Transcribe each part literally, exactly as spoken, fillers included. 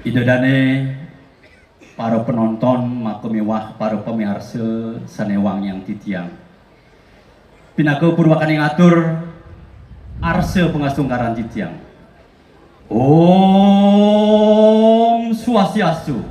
Ida dane para penonton, maka miwah para pamiarsa sane wangiang titiang. Pinaka purwakane ngatur arsa pangasungkaran titiang. Om Swastiastu.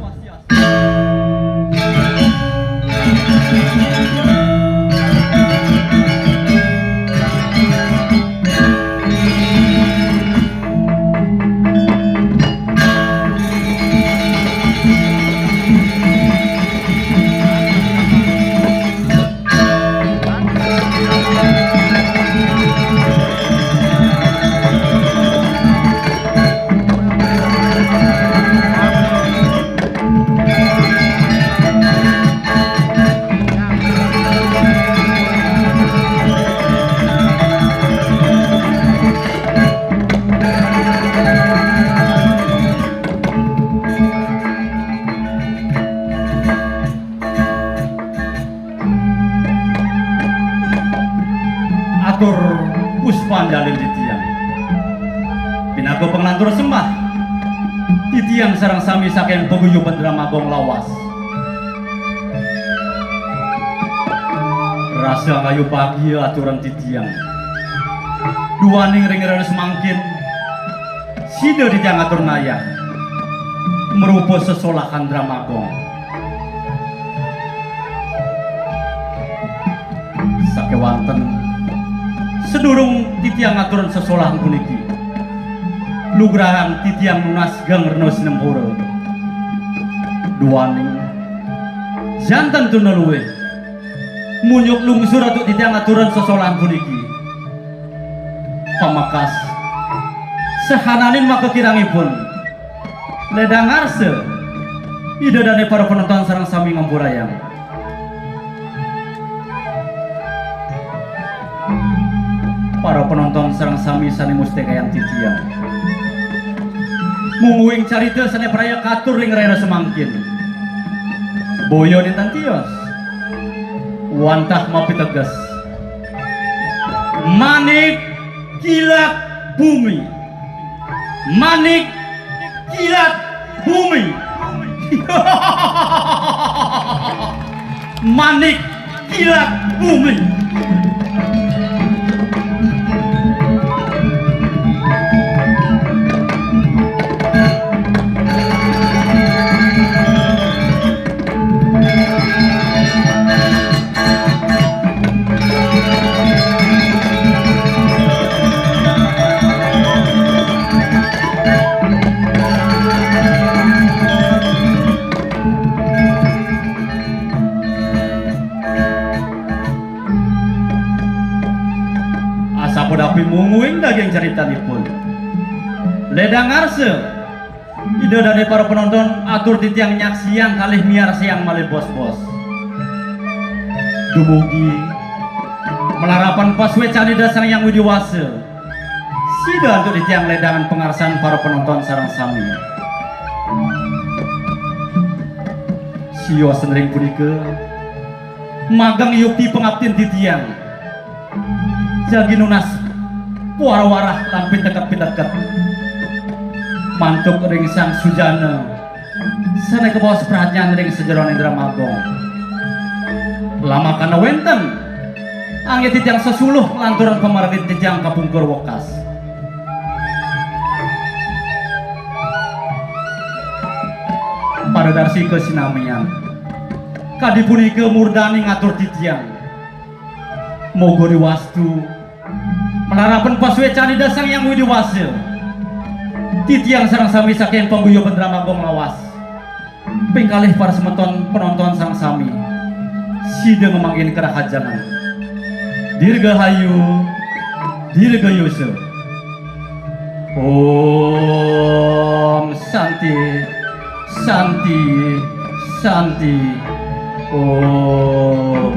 Atur puspanjalin titiang. Pinaka panglantur sembah, titiang sareng sami saking paguyuban Drama Gong lawas. Rasa ngayu bagia aturan titiang. Duaning ring rena semangkin, sida titiang atur nayah marupa sesolahan Drama Gong. Sakewanten, sedurung titiang ngaturan sesolahan puniki, lugrahang titiang nunas geng rena sinempura. Duaning janten tuna luih, munjuk lungsur antuk titiang ngaturan sesolahan puniki. Pamekas, sahananing makakirangipun, ledang arsa, Ida dane para penonton sareng sami ngampurayang. Para penonton sareng sami sane mustikayang titiang. Mungguing carita sane praya katur ring rena semangkin. Boya nenten tios. Wantah mapiteges. Manik kilat bumi. Manik kilat bumi. Manik kilat bumi. Asapunapi mungguing daging caritanipun. Ledang ngarsa, Ida dané para penonton, atur titiang nyaksiang kalih miarsayang malih bos-bos. Dumugi malarapan pasuécan Ida Sang Hyang Widi Wasa, sida antuk titiang ledangan pangarsan para penonton sareng sami. Sios ring punika, magang yukti pangaptin titiang jagi nunas wara-warah lan piteket-piteket mantuk ring Sang Sujana sané kabaos pradnyan ring sajeroning Drama Gong. Lamakana wénten anggé titiang sesuluh lanturan pamargin titiang kapungkur wekas. Para darsika sinamian, kadi punika murdaning atur titiang. Moga diwastu, malarapan pasuécan Ida Sang Hyang Widi Wasa, titiang sareng sami saking paguyuban Drama Gong lawas. Ping kalih para semeton penonton sareng sami, sida ngamanggihin karahajengan. Dirgahayu, dirgayusa. Om Santi, Santi, Santi, Om.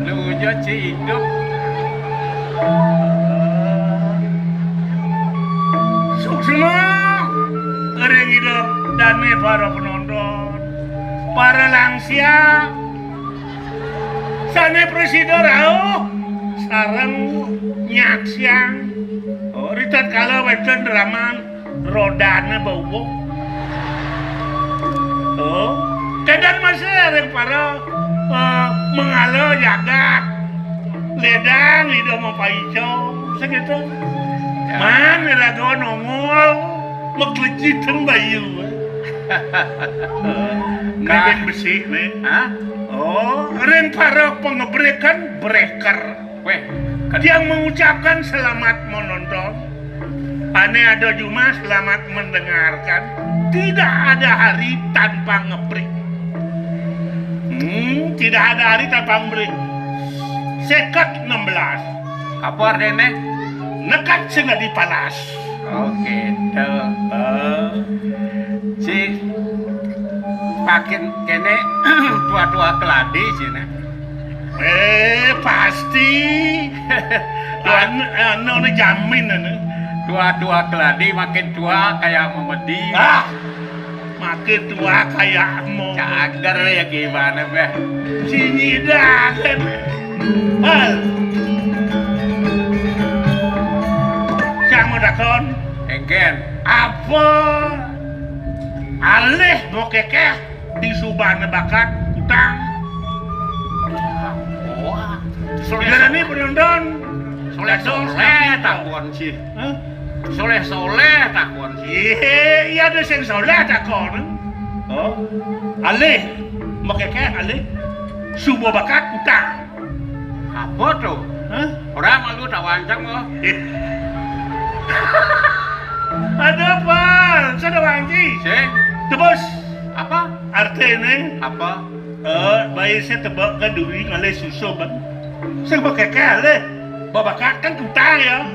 Nuju ci idup. Suksma ring Ida dané para penonton, para lansia sané prasida rauh sareng nyaksiang. Oh, ritatkala wénten raman rodané bawa. Oh, kénten masih ring para, eh, mengala jagat. Ledang Ida mapaica, sakéto. Ya. Man iraga nongol, maklejiteng bayu. Nah. Bibit besi né. Hah? Oh, ring para pangebrekan breker. Wéh, kan tiang mengucapkan selamat menonton. Ané ada jumah selamat mendengarkan. Tidak ada hari tanpa ngebreak. Hmm, tidak ada hari tanpa ngebreak. Seket enam belas. Apa artinya? Nekad sing dadi palas. Oh, gitu. Eh, si makin kéné tua-tua keladi sini. Eh, pasti. Tua- Anu, anu, anu jamin, anu. Tua-tua keladi makin tua kayak memedi. Ah, makin tua kayak mau. Cager ya gimana, Beh? Sini dah, kan. Hal. Siang mau dakon. Engken. Apa? Alih makékéh di subané bakat kutang. Wah, soléh. Jalani penonton. Soléh, soléh takon sih. Hah? Soléh, soléh takon sih. Iya, iya, ada sing soléh takon. Oh. Alih makékéh, alih suba bakat kutang. Apa tuh? Hah? Orang malu tak wancang loh. Ada apa? Saya ada wanci. Sing. Tebus. Apa? Artinya? Apa? Eh, bayi saya tebak ke duri ngalih susu, Bang. Saya pakai kele. Babakat kan kutang ya.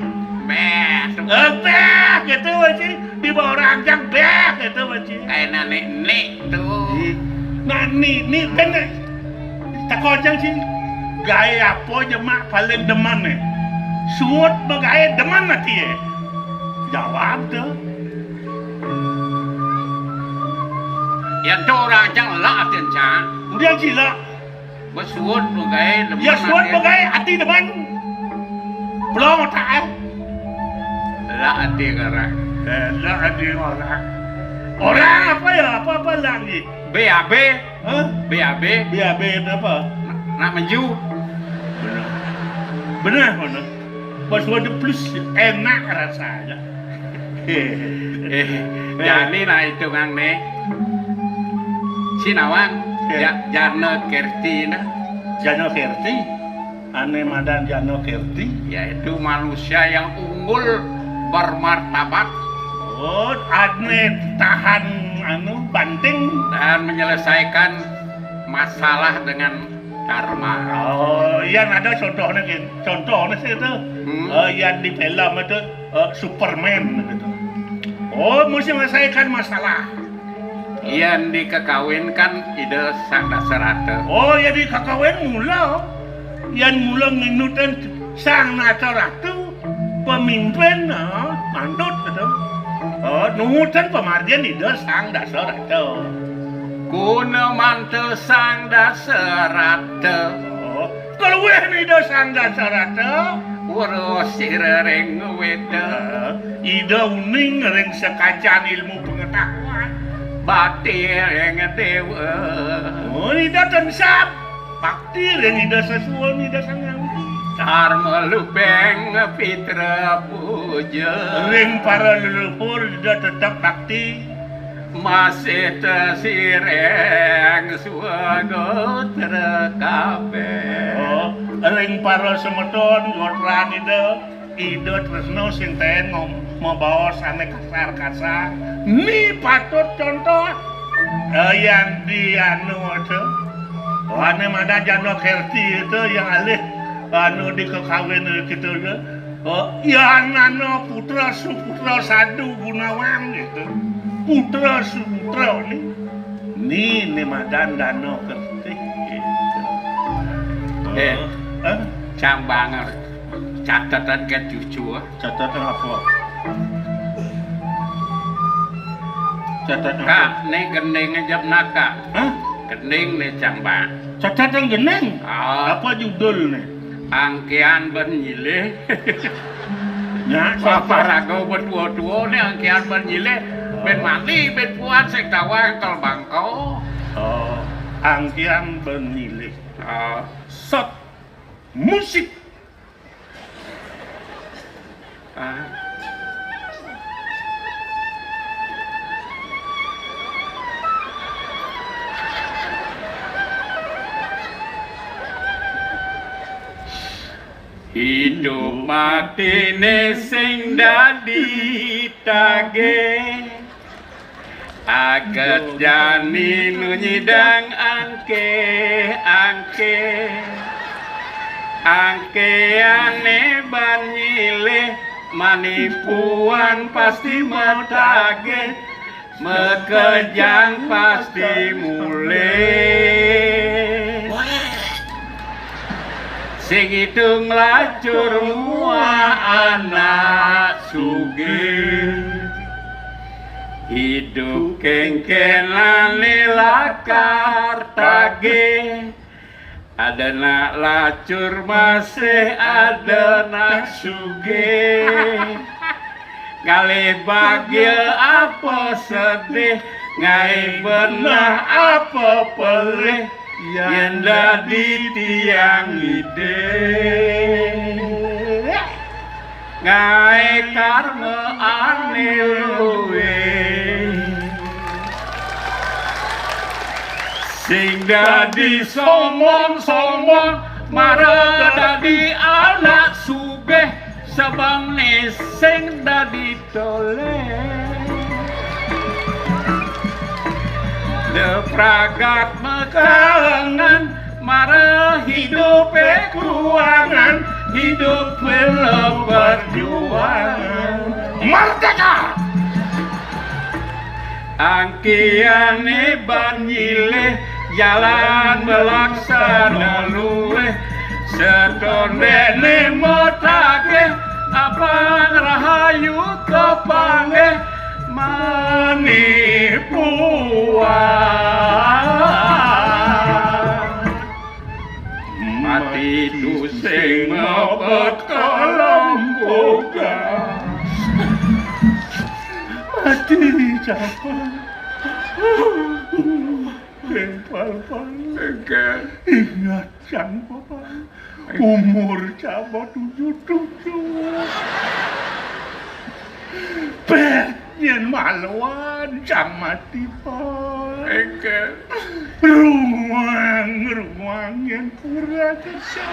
Beh. Eh, beh, gitu, Wanci. Di bawah ranjang, beh, gitu, Wanci. Kayak nenek-nenek tuh. Ih, nah, ni, ni, kan, takon cang sih. Gaé apa jemak paling demen nih? Suut begaé demen ati ya. Jawab tuh. Ya tuh orang cang lah atin cang. Udah gila. Besuut begaé demen. Ya suut ati. Begaé ati demen. Belum tak eh. Lah ati orang. Eh, lah ati orang. Orang apa ya? Apa-apa lagi? B A B. Hah? B A B. B A B apa? Nak, nak menju. Benar. Benar, benar. Pas waduh plus enak rasanya. Eh, jadi nah hitungan nih. Si nawang, ya, Jana Kerti nah. Jana Kerti? Ané madan Jana Kerti? Yaitu manusia yang unggul, bermartabat. Oh, ané tahan anu banting dan menyelesaikan masalah dengan dharma. Oh, iya ada contohnya gini. Contohnya sih itu. Hmm. Eh, yang di film itu, eh, Superman gitu. Oh, mesti menyelesaikan masalah. Yang dikekawinkan Ida Sang Dasarata. Oh, yang dikekawin mula. Yang mula nginutan Sang Dasarata, pemimpin, ah, mantut gitu. Oh, nuhutan pamargin Ida Sang Dasarata. Kuna manta Sang Dasarata. Oh, kaluwih Ida Sang Dasarata. Weruh sira ring weda. Ida uning ring sekacan ilmu pengetahuan. Bakti ring dewa. Oh, Ida tensap. Bakti ring Ida sesuwun Ida Sang Hyang Widi. Dharma lubeng pitra puja. Ring para leluhur Ida tetep bakti. Masih tesireng swagotra kabeh. Oh, ring para semeton gotran Ida, Ida tresna sing taén ngom-, mabaos ané kasar-kasar. Ni patut contoh. Eh, yang di anu itu. Ané madan Jana Kerti itu yang alih anu di kekawin kita itu. Oh, ya nana putra suputra sadu gunawan gitu. Putra suputra ni. Ni, ni madan Dana Kertih gitu. Eh, eh? Cang banget. Catatan ke cucu. Catatan apa? Catatan apa? Kak, ni gending aja nak, Kak. Hah? Gending ni cang bang. Catatan gending? Ah. Apa judul ni? Angkian ben nyilih. Nya, sapa raga betua-tua ni angkian ben nyilih. Ben mani, ben puan sing tawang kal bangko. Oh, angkian ben nyilih. Ah. Sot musik. Ah. Idup matine sing dadi tage. Aget jani nu nyidang angke-angke. Angkeane ban nyilih manipuan pasti matagih. Makejang pasti mulih. Sing itung lacur mua anak sugih. Idup kengkenane lakar tagih. Ada nak lacur masih ada nak sugih. Ngalih bahagia apa sedih, Ngaé beneh apa pelih yén dadi tiang idih. Ngaé karma ané luwih. Sing dadi sombong-sombong, mara dadi anak sugih, sebengné sing dadi tolih. Depragat makalengan, mara hidupé kuangan, hidupé berjuang. Merdeka! Angkiané ban nyilih, jalan belaksana luwih, setondéné matagih, apang rahayu kapanggih, mani puas. Mati tusing mabekal lempoga. Mati siapa? Pal-pal. Ingat sang papa. Umur siapa tujuh tujuh. Péh, yén maluan cang mati, Pak. Éngkén. Runguang, runguang yén kurang kerja.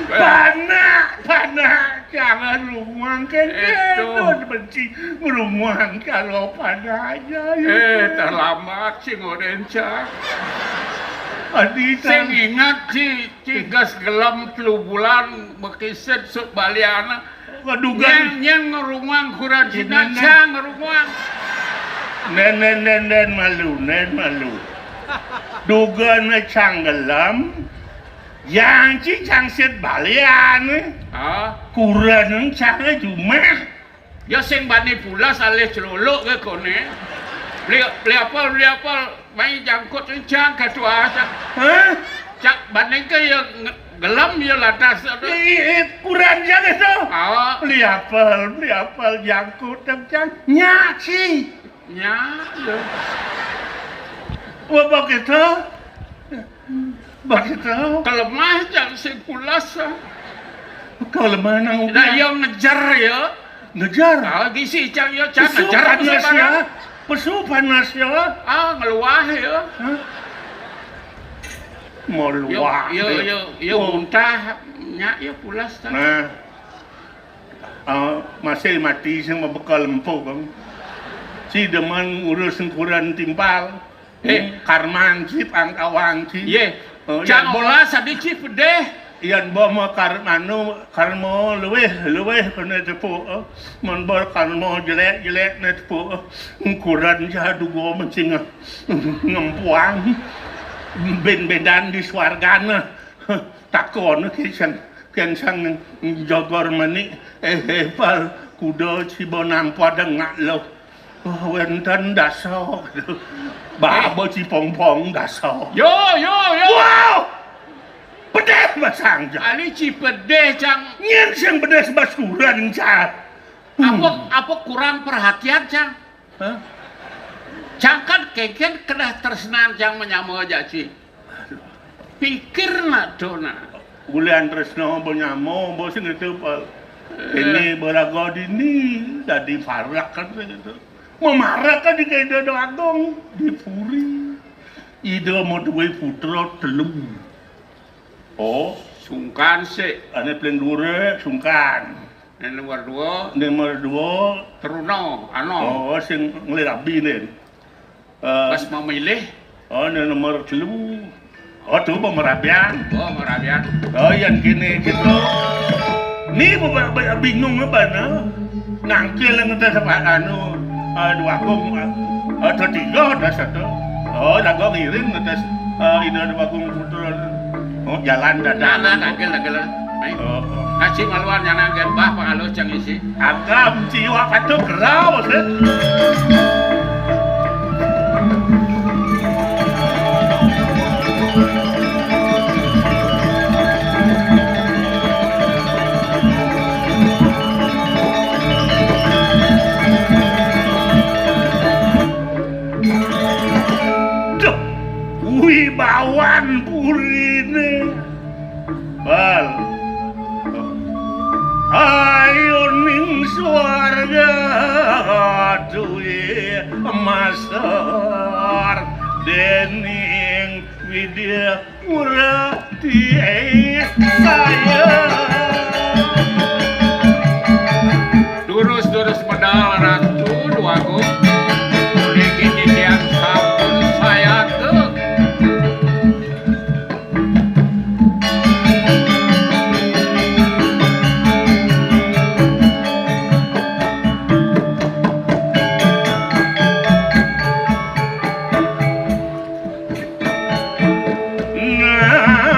Panak, panak, jangan runguang kén. Itu. Benci ngrunguang kalau panak aja. Eh, terlambat sih ngoréncang. Adi sing ingat sih. Cigas gelem telu bulan bekisit sut baliana. Waduh, nyén, nyén ngerunguang kuran Cina, cang ngerunguang. Nén, nén, nén, nén malu, nén malu. Dugana cang gelem, yang ci cang sit baliana. Ah. Kuran cang jumah. Ya sing bani pulas alih celuluk ké koné. Beli, beli apel, beli apel, mai jangkut cang ketua cang. Hah? Cang bani ké ya nge-, gelem ya lantas. Ih, ih, kuran cang itu. Ah. Beli apel, beli apel jangkut cang. Nyak sih. Nyak ya. Wah, begitu. Begitu. Kelemah cang sing pulas. Ah. Kelemah nang. Nah, udah. Ya ngejar ya. Ngejar. Ah, gisi cang ya, cang ngejar panas ya. Pesu panas ya. Ah, ngeluah ya. Hah? Mau luah. Yo, yo, yo, muntah, nyak ya pulas. Nah. Ah, masih mati sing mabekal empuk, Bang. Si demen ngurus sengkuran timpal. Eh. Karman ci pangkawang ci. Yé. Oh, cang olah sadi ci pedih. Yén bo ma kar-, anu, karma luwih, luwih kéné tepuk, eh. Mun bo karma jelék, jelék né tepuk, eh. Ngkuran ja duga mencing, eh. Ngempuang. Bén-bédan di swargana. Takon kén sang, kén sang jogor manik, eh, eh, pal, kuda ciba nampa dengak lo. Oh, wénten dasa. Baba cipongpong dasa. Yo, yo, yo. Wow! Pedih basang, cang. Ali ci pedih, cang. Nyén sing pedih bas kuran, cang. Apa, apa kurang perhatian, cang? Hah? Cang kan kénkén kedah tresnan, cang, manyama jaci. Pikir nak dona. Ulian tresna banyama, bo sing itu, Pak. Eh. Ini beraga dini, dadi parak kan sing itu. Memarak kan di Ida Agung, di puri. Ida madué putra telu. Oh, sungkan sik. Ané paling dhuwuré sungkan. Né nomor dua. Nomor dua. Teruna, Anom. Oh, sing nglirabi né. Eh, pas mamilih. Oh, né nomor telu. Oh, tuh pemerabian. Oh, pemerabian. Oh, yang kini gitu. Ni bu-, bu-, bingung apa nah? Nangkil yang udah sama anu, eh, dua kung, eh, atau tiga udah satu. Oh, lagu ngiring udah, eh, ini dua kung putra. Oh, jalan dadah. Nah, nah, tangkil, tangkil. Mai. Oh, oh. Ngaji maluan nyana gén bah pangaluh cang isi. Agam ciwa patu kerau, sih. Masor dening Widya Murti saya. Durus-durus medal Ratu Dwagung. Puniki titiang sampun sayaka. Nganila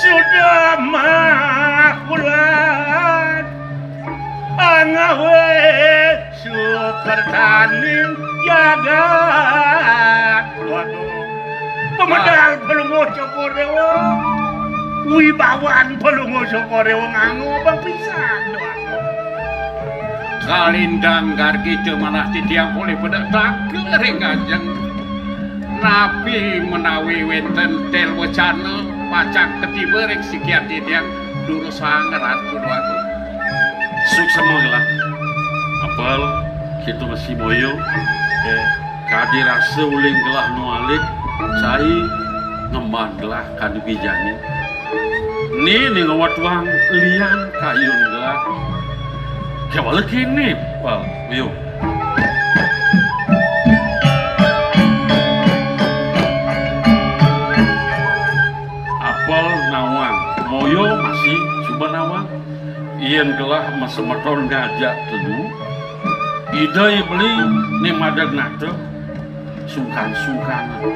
sudah makulat angawe sukertaning jagat. Waduh. Pemedal Palungguh Cokor Dewa. Wibawan Palungguh Cokor Dewa nganggo abang pisan. Kalintang gargi teu manah titiang polih pedek takeur ring Kanjeng. Napi menawi wénten tel wecana pacang katiba ring sikian titiang durusang Ratu Dwagung. Suksma gelah. Apel, kita mesti boyo. Eh, kadi rasa uling gelah nu alit, cai ngemban gelah kadi bijani. Ni, ni ngawat wang lian kayun gelah. Kewala kini, Pal, boyo. Apel nawang, moyo masih suba nawang. Yén gelah masemeton ngajak telu, Ida I Beli ni madeg nata, sungkan-sungkanan.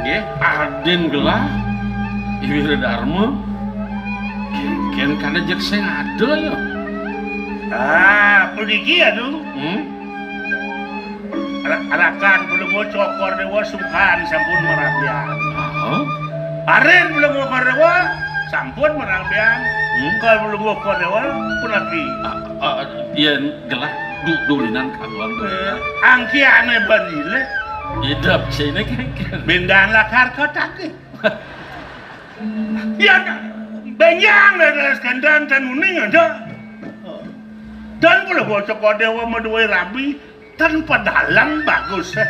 Nggih. Adin gelah, I Wiradarma, kénkén kada jeg sing ada ya. Ah, puniki anu. Hmm? Ra-, rakan Palungguh Cokor Dewa sungkan sampun marabian. Aha. Arin Palungguh Cokor Dewa sampun marabian. Hmm. Kal Palungguh Cokor Dewa punaki. Ah, ah, yén gelah du-, dulinan kaduang. Eh, angkiane banile. Idep sini kénkén. Bendan lakar kotake. Ya, benjang leres kendan ten uning ada. Dan Palungguh Cokor Dewa madué rabi, ten padalem bagus, eh.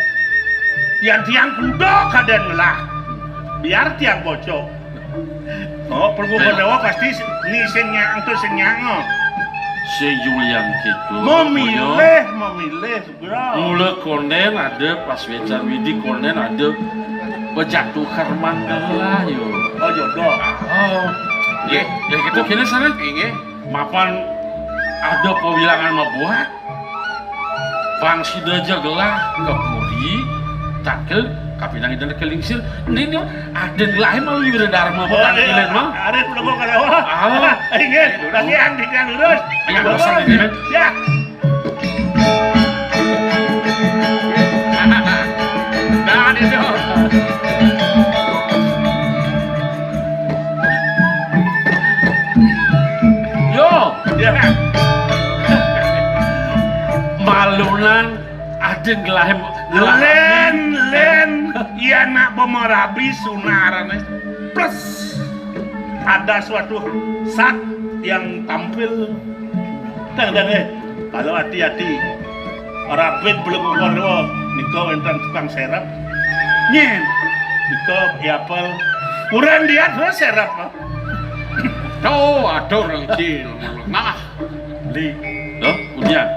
Yan tiang kuda kadén ngelah. Biar tiang bocok. Oh, Palungguh Cokor Dewa pasti ni sing nyang tu sing nyang, oh. Sing Julian gitu. Memilih, memilih, segera. Mula konden ada, pas wecan Widi konden ada. Bejatuh karman gelah, yo. Oh, jodoh. Oh, ya, ya gitu, kini sana. Inggih. Mapan ada pawilangan mabuat. Pang sida ja gelah ka puri, takel kapinang ida ka lingsir. Ini dia ada lain malu Wiradarma. Oh, bukan iya. Ilen mah. Ada pelengok ada wah. Ah. Inggih, lagi andikan terus. Ayo, bosan ini, men. Ya. Nah, itu. Yo, ya. Malunan adin gelahé. Lén, lén, iya nak pemerabi sunarane. Plus ada suatu zat yang tampil. Dang, dang, eh. Kalau hati-hati. Rabit belum ukur, nika wénten tukang serep. Nyén. Nika ya apel. Kurang dia tuh serep. Tuh, aduh, orang cil. Nah, Beli. Loh, udah.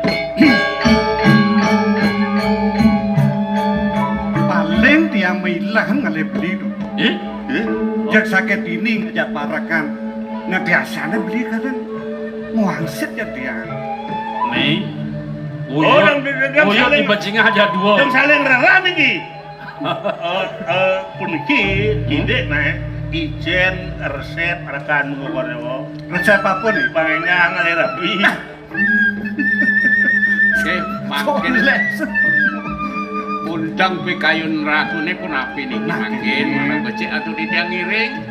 Paling tiang mailah ngalih Beli tu. Eh? Eh? Jak sakit ini ngajak parekan. Nah, biasanya Beli kadang ngwangsit ya tiang. Nih. Oh, uyut, dang, dang, dang, uyut saling, di bajingan aja dua. Dang saling rerang iki. Eh, eh, puniki, hmm? Kidik, nah, ijén resep rakan mengko Dewa. Resep apa nih? Pangengang ngalih rabi. Oke, mangkin. Soles. Undang pikayun ratune pun api niki. Nah, mangkin, ini. Mana becik atuh titiang ngiring.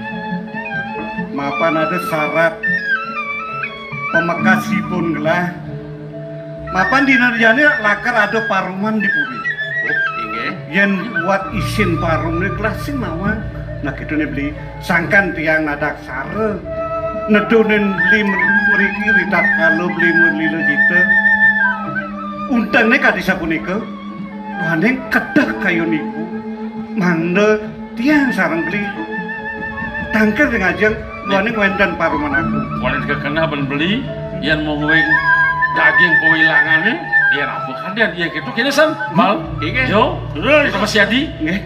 Mapan ada syarat pamekasipun gelah. Mapan dina jane lakar ada paruman di puri. Oh, inggih. Yen buat isin parum ne gelah sing mawon. Nah, gitu ne Beli. Sangkan tiang nadak sare. Nedunin Beli men-, Niki ritatkala Beli Murlila Cita. Untengné kadi sapunika, duaning kedah kayun ibu. Mangda tiang sareng Beli tangkil ring ajeng duaning wénten paruman agung. Wénten kekenah ben Beli, yén mungguing daging pawilangané, yén apa kadén, yén kéto kéné san. Mal. Inggih. Yo. Terus. Kita masih adi. Nggih.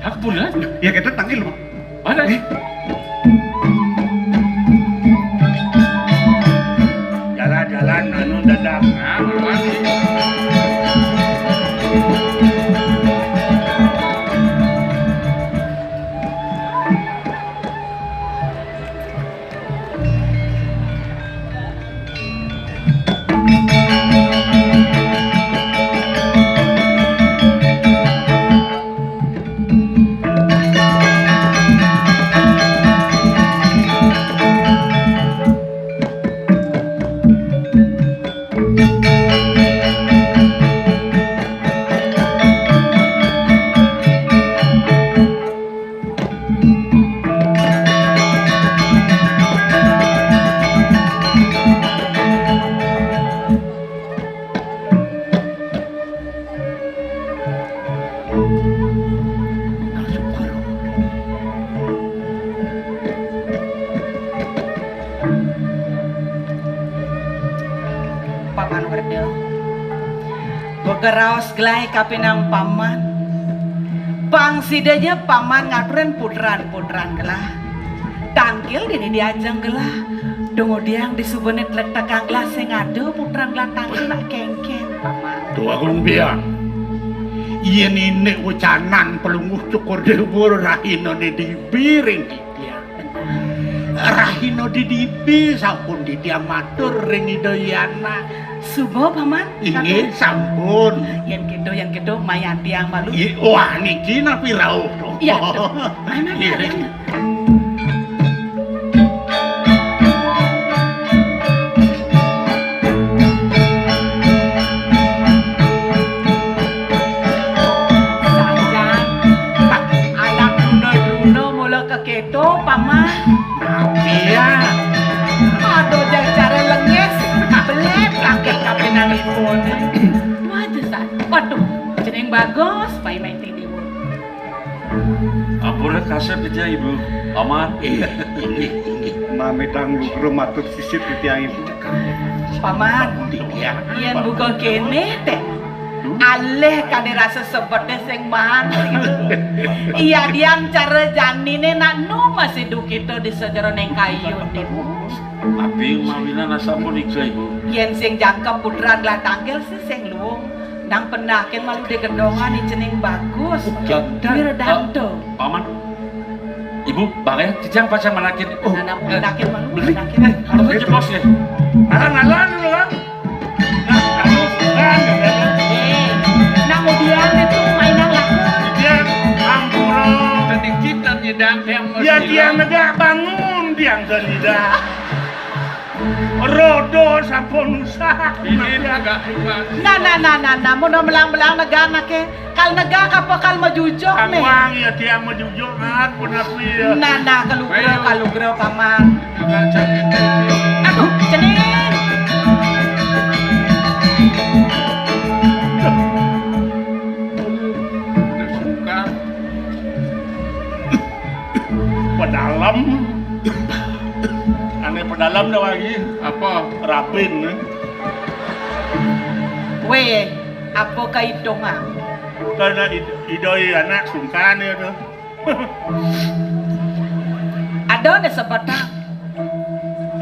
Hak bulan. Ya kita tangkil, Bang. Mana? Eh. Jalan-jalan anu dadak. Ah, mana? Paman Werda. Buka raos gelahé kapining Paman. Pang sida ja Paman ngaturin putran-putran gelah. Tangkil dini di ajeng gelah. Dumudiang di subané tlektekang gelah sing ada putran gelah tangkil nak kéngkén, Paman. Tuh Agung Biang. Yén indik wecanan Palungguh Cokor Déwa rahinané dibi ring titiang. Rahina didibi sampun titiang matur ring Ida Hyang Anak. Suba, Paman. Inggih, sampun. Yén kéto, yén kéto, mayah tiang malu. Wah, niki napi rauh to? Iya, to. Anak, nggih. Anak. Sajan, anak truna-truna mula kekéto, Paman. Napi ya? Aduh, jang cara lengis, belép, kaki kapining ipun. Waduh, San. Waduh, cening bagus, pai main. Ampura kasép titiang, Ibu. Paman. Inggih, inggih, inggih. Mamitang lugra matur sisit titiang, Ibu. Paman, titiang. Yén buka kéné, Teh. Hmm? Alih kadén rasa sebeté sing maan. Iya, dian cara janiné nak nu masih dukita di sajeroning kayun, Ibu. Tapi mawinan asapunika, Ibu. Yén sing jangkep putran gelah tangkil sih sing luung. Nang pendakin malu di gendongan di cening bagus. Jantan. Mir danto. Eh, Paman. Ibu, bangé titiang pacang manakin. Oh. Nana pendakin malu, pendakin. Aduh, jebos ya. Alang-alang dulu, kan? Nah, aduh, kan, ya, kan? Eh, nang udian itu mainan laku. Dia ampura. Tadi kita nyidang yang. Ya, dia negak bangun, dia negak. Rodo sampun usah. Ini negak. Nah, nah, nah, nah, nah, mun melang-melang negak anaké. Kal negak apa kal majujuk né? Awang ya tiang majujuk, Mat, punapi ya. Nah, nah, kalugra, ayo. Kalugra, Paman. Aduh, cening. Suka. Pedalem. Ané pedalem dah lagi. Apa? Rabin, eh. Wéh, apa kaitungan? Karena id-, idoi anak sungkan ya tuh. Ada né sepetang.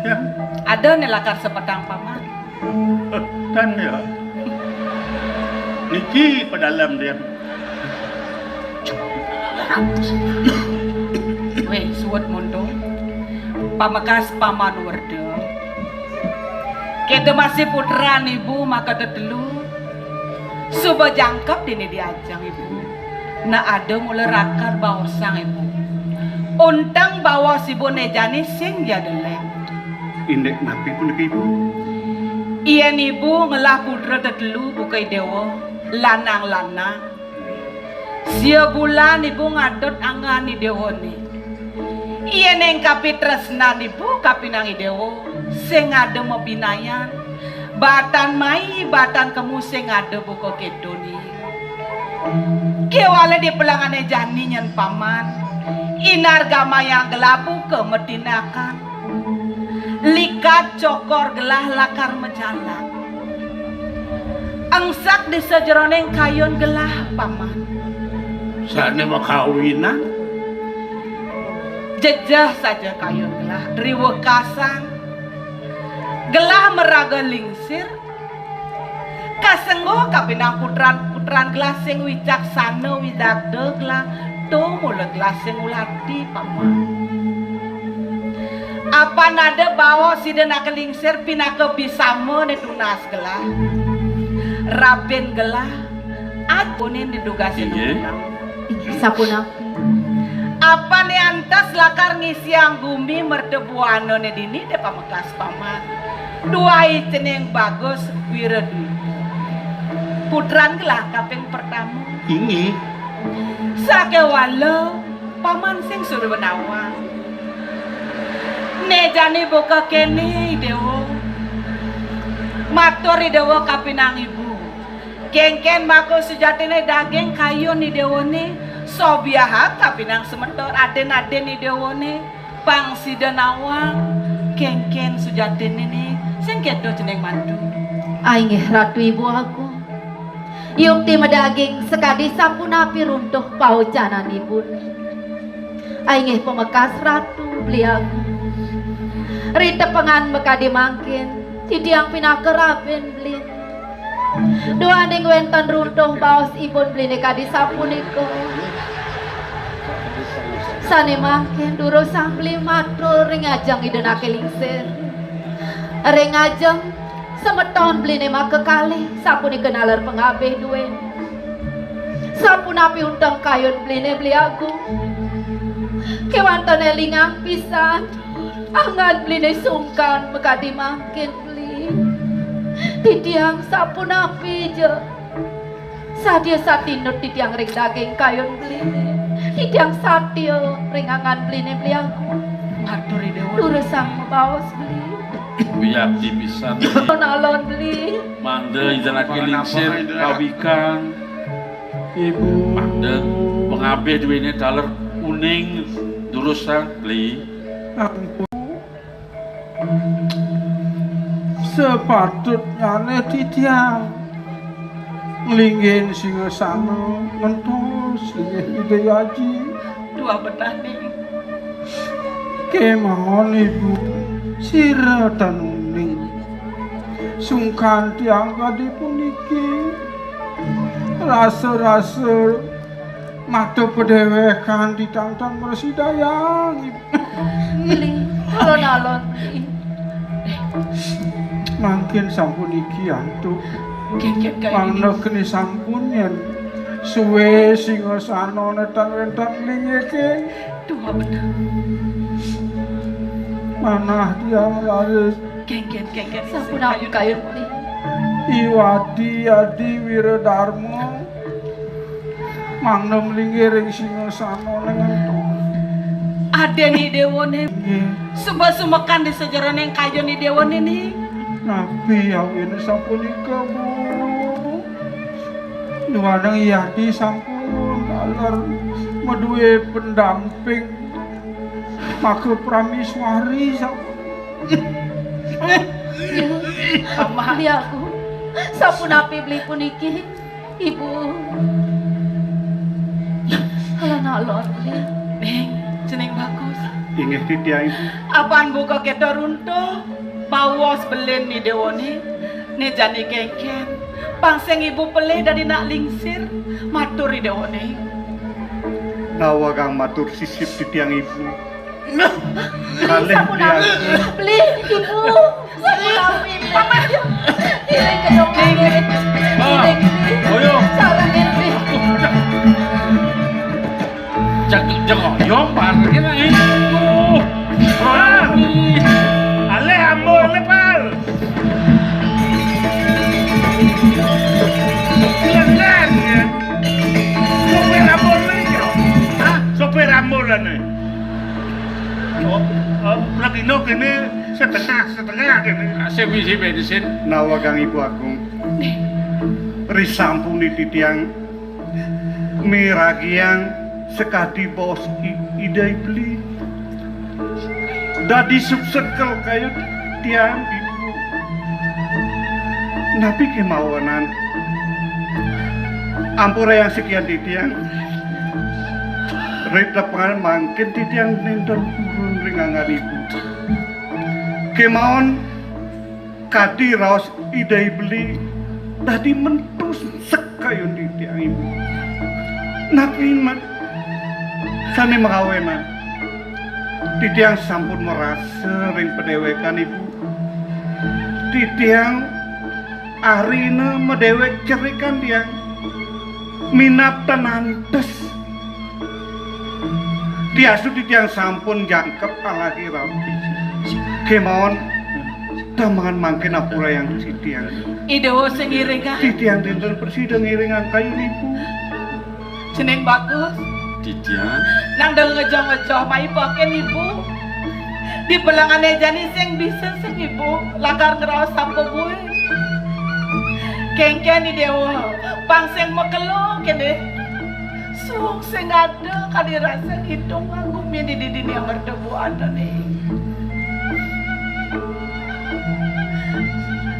Ya. Ada né lakar sepetang, Paman. Eh, tan ya. Niki pedalem dia. Wéh, suud muntung. Pamekas Paman Werda. Kéto masih putran ibu maka tetelu. Suba jangkep dini di ajeng ibu. Nah, ada mula rakar baosang ibu. Unteng baos ibu né jani sing ja delék. Indik napi punika, Ibu? Yén ibu ngelah putra tetelu buka i déwa, lanang-lanang. Sia bulan ibu ngadut anggan i déwané. Yén ing kapitresnan ibu kapining i déwa, sing ada mabinayan, batan mai, batan kemu sing ada buka kéto ni. Kéwala di pelangané jani nyén Paman, inargamayang gelah buka matinakan. Likat cokor gelah lakar majalan. Engsek di sajeroning kayun gelah, Paman. Sané makawinan. Jejeh saja kayun gelah, ri wekasan. Gelah maraga lingsir. Kasengguh kapinang putran-putran gelah sing wicaksana widagda gelah, to mula gelah sing ulati, Paman. Apan ada baos Ida Naka Lingsir pinaka bisamané tunas gelah. Rabin gelah, aguné didugasina. Inggih. Sapunapi? Apané antes lakar ngisiang gumi merta buanané dini, dé pamekas Paman. Duai cening Bagus Wiradwita. Putran gelah kaping pertama. Inggih. Sakéwala Paman sing suruh nawang. Né jani buka kéné, Déwa. Matur Déwa kapinang ibu. Kénkén maka sujatiné daging kayun Déwané, sobiahang kapinang semeton adin-adin Déwané, pang sida nawang, kénkén sujatiné né, sing kéto cening mantu. Ainggih Ratu Ibu Agung. Yukti madaging sakadi sapunapi runtuh paocananipun. Ainggih pamekas Ratu Beli Agung. Ritepengan makadi mangkin, titiang pinaka rabin beli. Duaning wénten runtuh baos ibun beliné kadi sapunika. Sané mangkin durusang beli matur ring ajeng Ida Naka Lingsir. Ring ajeng semeton beliné makakalih sapunika naler pangabih duéné. Sapunapi unteng kayun beliné Beli Agung. Kéwanten élingang pisan. Angan beliné sungkan makadi mangkin beli. Titiang sapunapi ja. Sadia satinut titiang ring daging kayun beliné. Titiang satia ring angan beliné Beli Agung. Matur Ida. Durusang mabaos beli. Wiakti pisan. Alon-alon beli. Mangda Ida Naka Lingsir kawikan. Ibu. Mangda pangabih duéné taler uning durusang beli. Ampun. Sepatutnyané titiang nglinggihin singasana ngentos linggih Ida Aji. Tuah benah, Ning. Kémaon Ibu, sira tan uning. Sungkan tiang kadi puniki. Rasa-rasa mata padéwékan titiang tan mrasidayang, Ibu. Beli, alon-alon, Beli. Mangkin sampun iki antuk. Kénkén kaya mangda ini. Keni sampun yén suwé singasana tan wénten linggih. Tuah benah. Manah tiang raris. Kénkén, kénkén. Sampun ampun kayun, Beli. Iwadi Adi Wiradarma. Mangda mlinggih ring singasana ning antuk. Adin Déwané. Nggih. Suba sumekan di sajeroning kayun Déwané, Ning. Napi awiné sapunika, Bu? Duaning Yadi sampun taler madué pendamping maka praméswari sampun. Beli Agung, sapunapi beli puniki? Ibu. Alon-alon, Beli. Ning, cening Bagus. Inggih titiang, Ibu. Apan buka kéto runtuh, baos belin Déwané, né jani kénkén. Pang sing Ibu pelih dadi nak lingsir, matur Déwané. Nawegang matur sisip titiang, Ibu. Kalih sapunapi, Beli, Ibu. Sapunapi, Beli. Iring kedong. Ah, iring. Ayo. Sarengin, Beli. Cak jeng oyong barengin, Ibu. Ah. Alih ambo, alih, Pal. Sopir ambulan, Beli, ya? Hah? Sopir ambulan, nih. Oh, eh, lagi nok ini. Setengah, setengah kene. Sing misi bensin. Nawegang Ibu Agung. Risampune titiang miragiang sakadi baos I-, Ida Beli. Dadi subsekel kayun tiang, Ibu. Napi kemawanan? Ampurayang sikian titiang. Ritepangan mangkin titiang nenten purun ring anggan Ibu. Kemawon kadi raos Ida Beli dadi mentus sekayun titiang, Ibu. Napi man-, sane makawenan? Titiang sampun marasa ring padewekan, Ibu. Titiang arina madewek cerikan tiang. Minab tan antes. Diastu titiang sampun jangkep alagi rapi. Kemawon, damangan mangkin ampurayang titiang. Ida sing ngiringang. Titiang nenten prasida ngiringang kayun Ibu. Cening bagus. Titiang. Nang dong ngejoh-ngejoh maipaken Ibu. Di pelengane jani sing bisa sing Ibu. Lakar ngraos apa buin. Kengken Ida, pang sing makelo kene. Suung sing ada kadi rasa kidung nganggo mini di dini merdebu ada nih.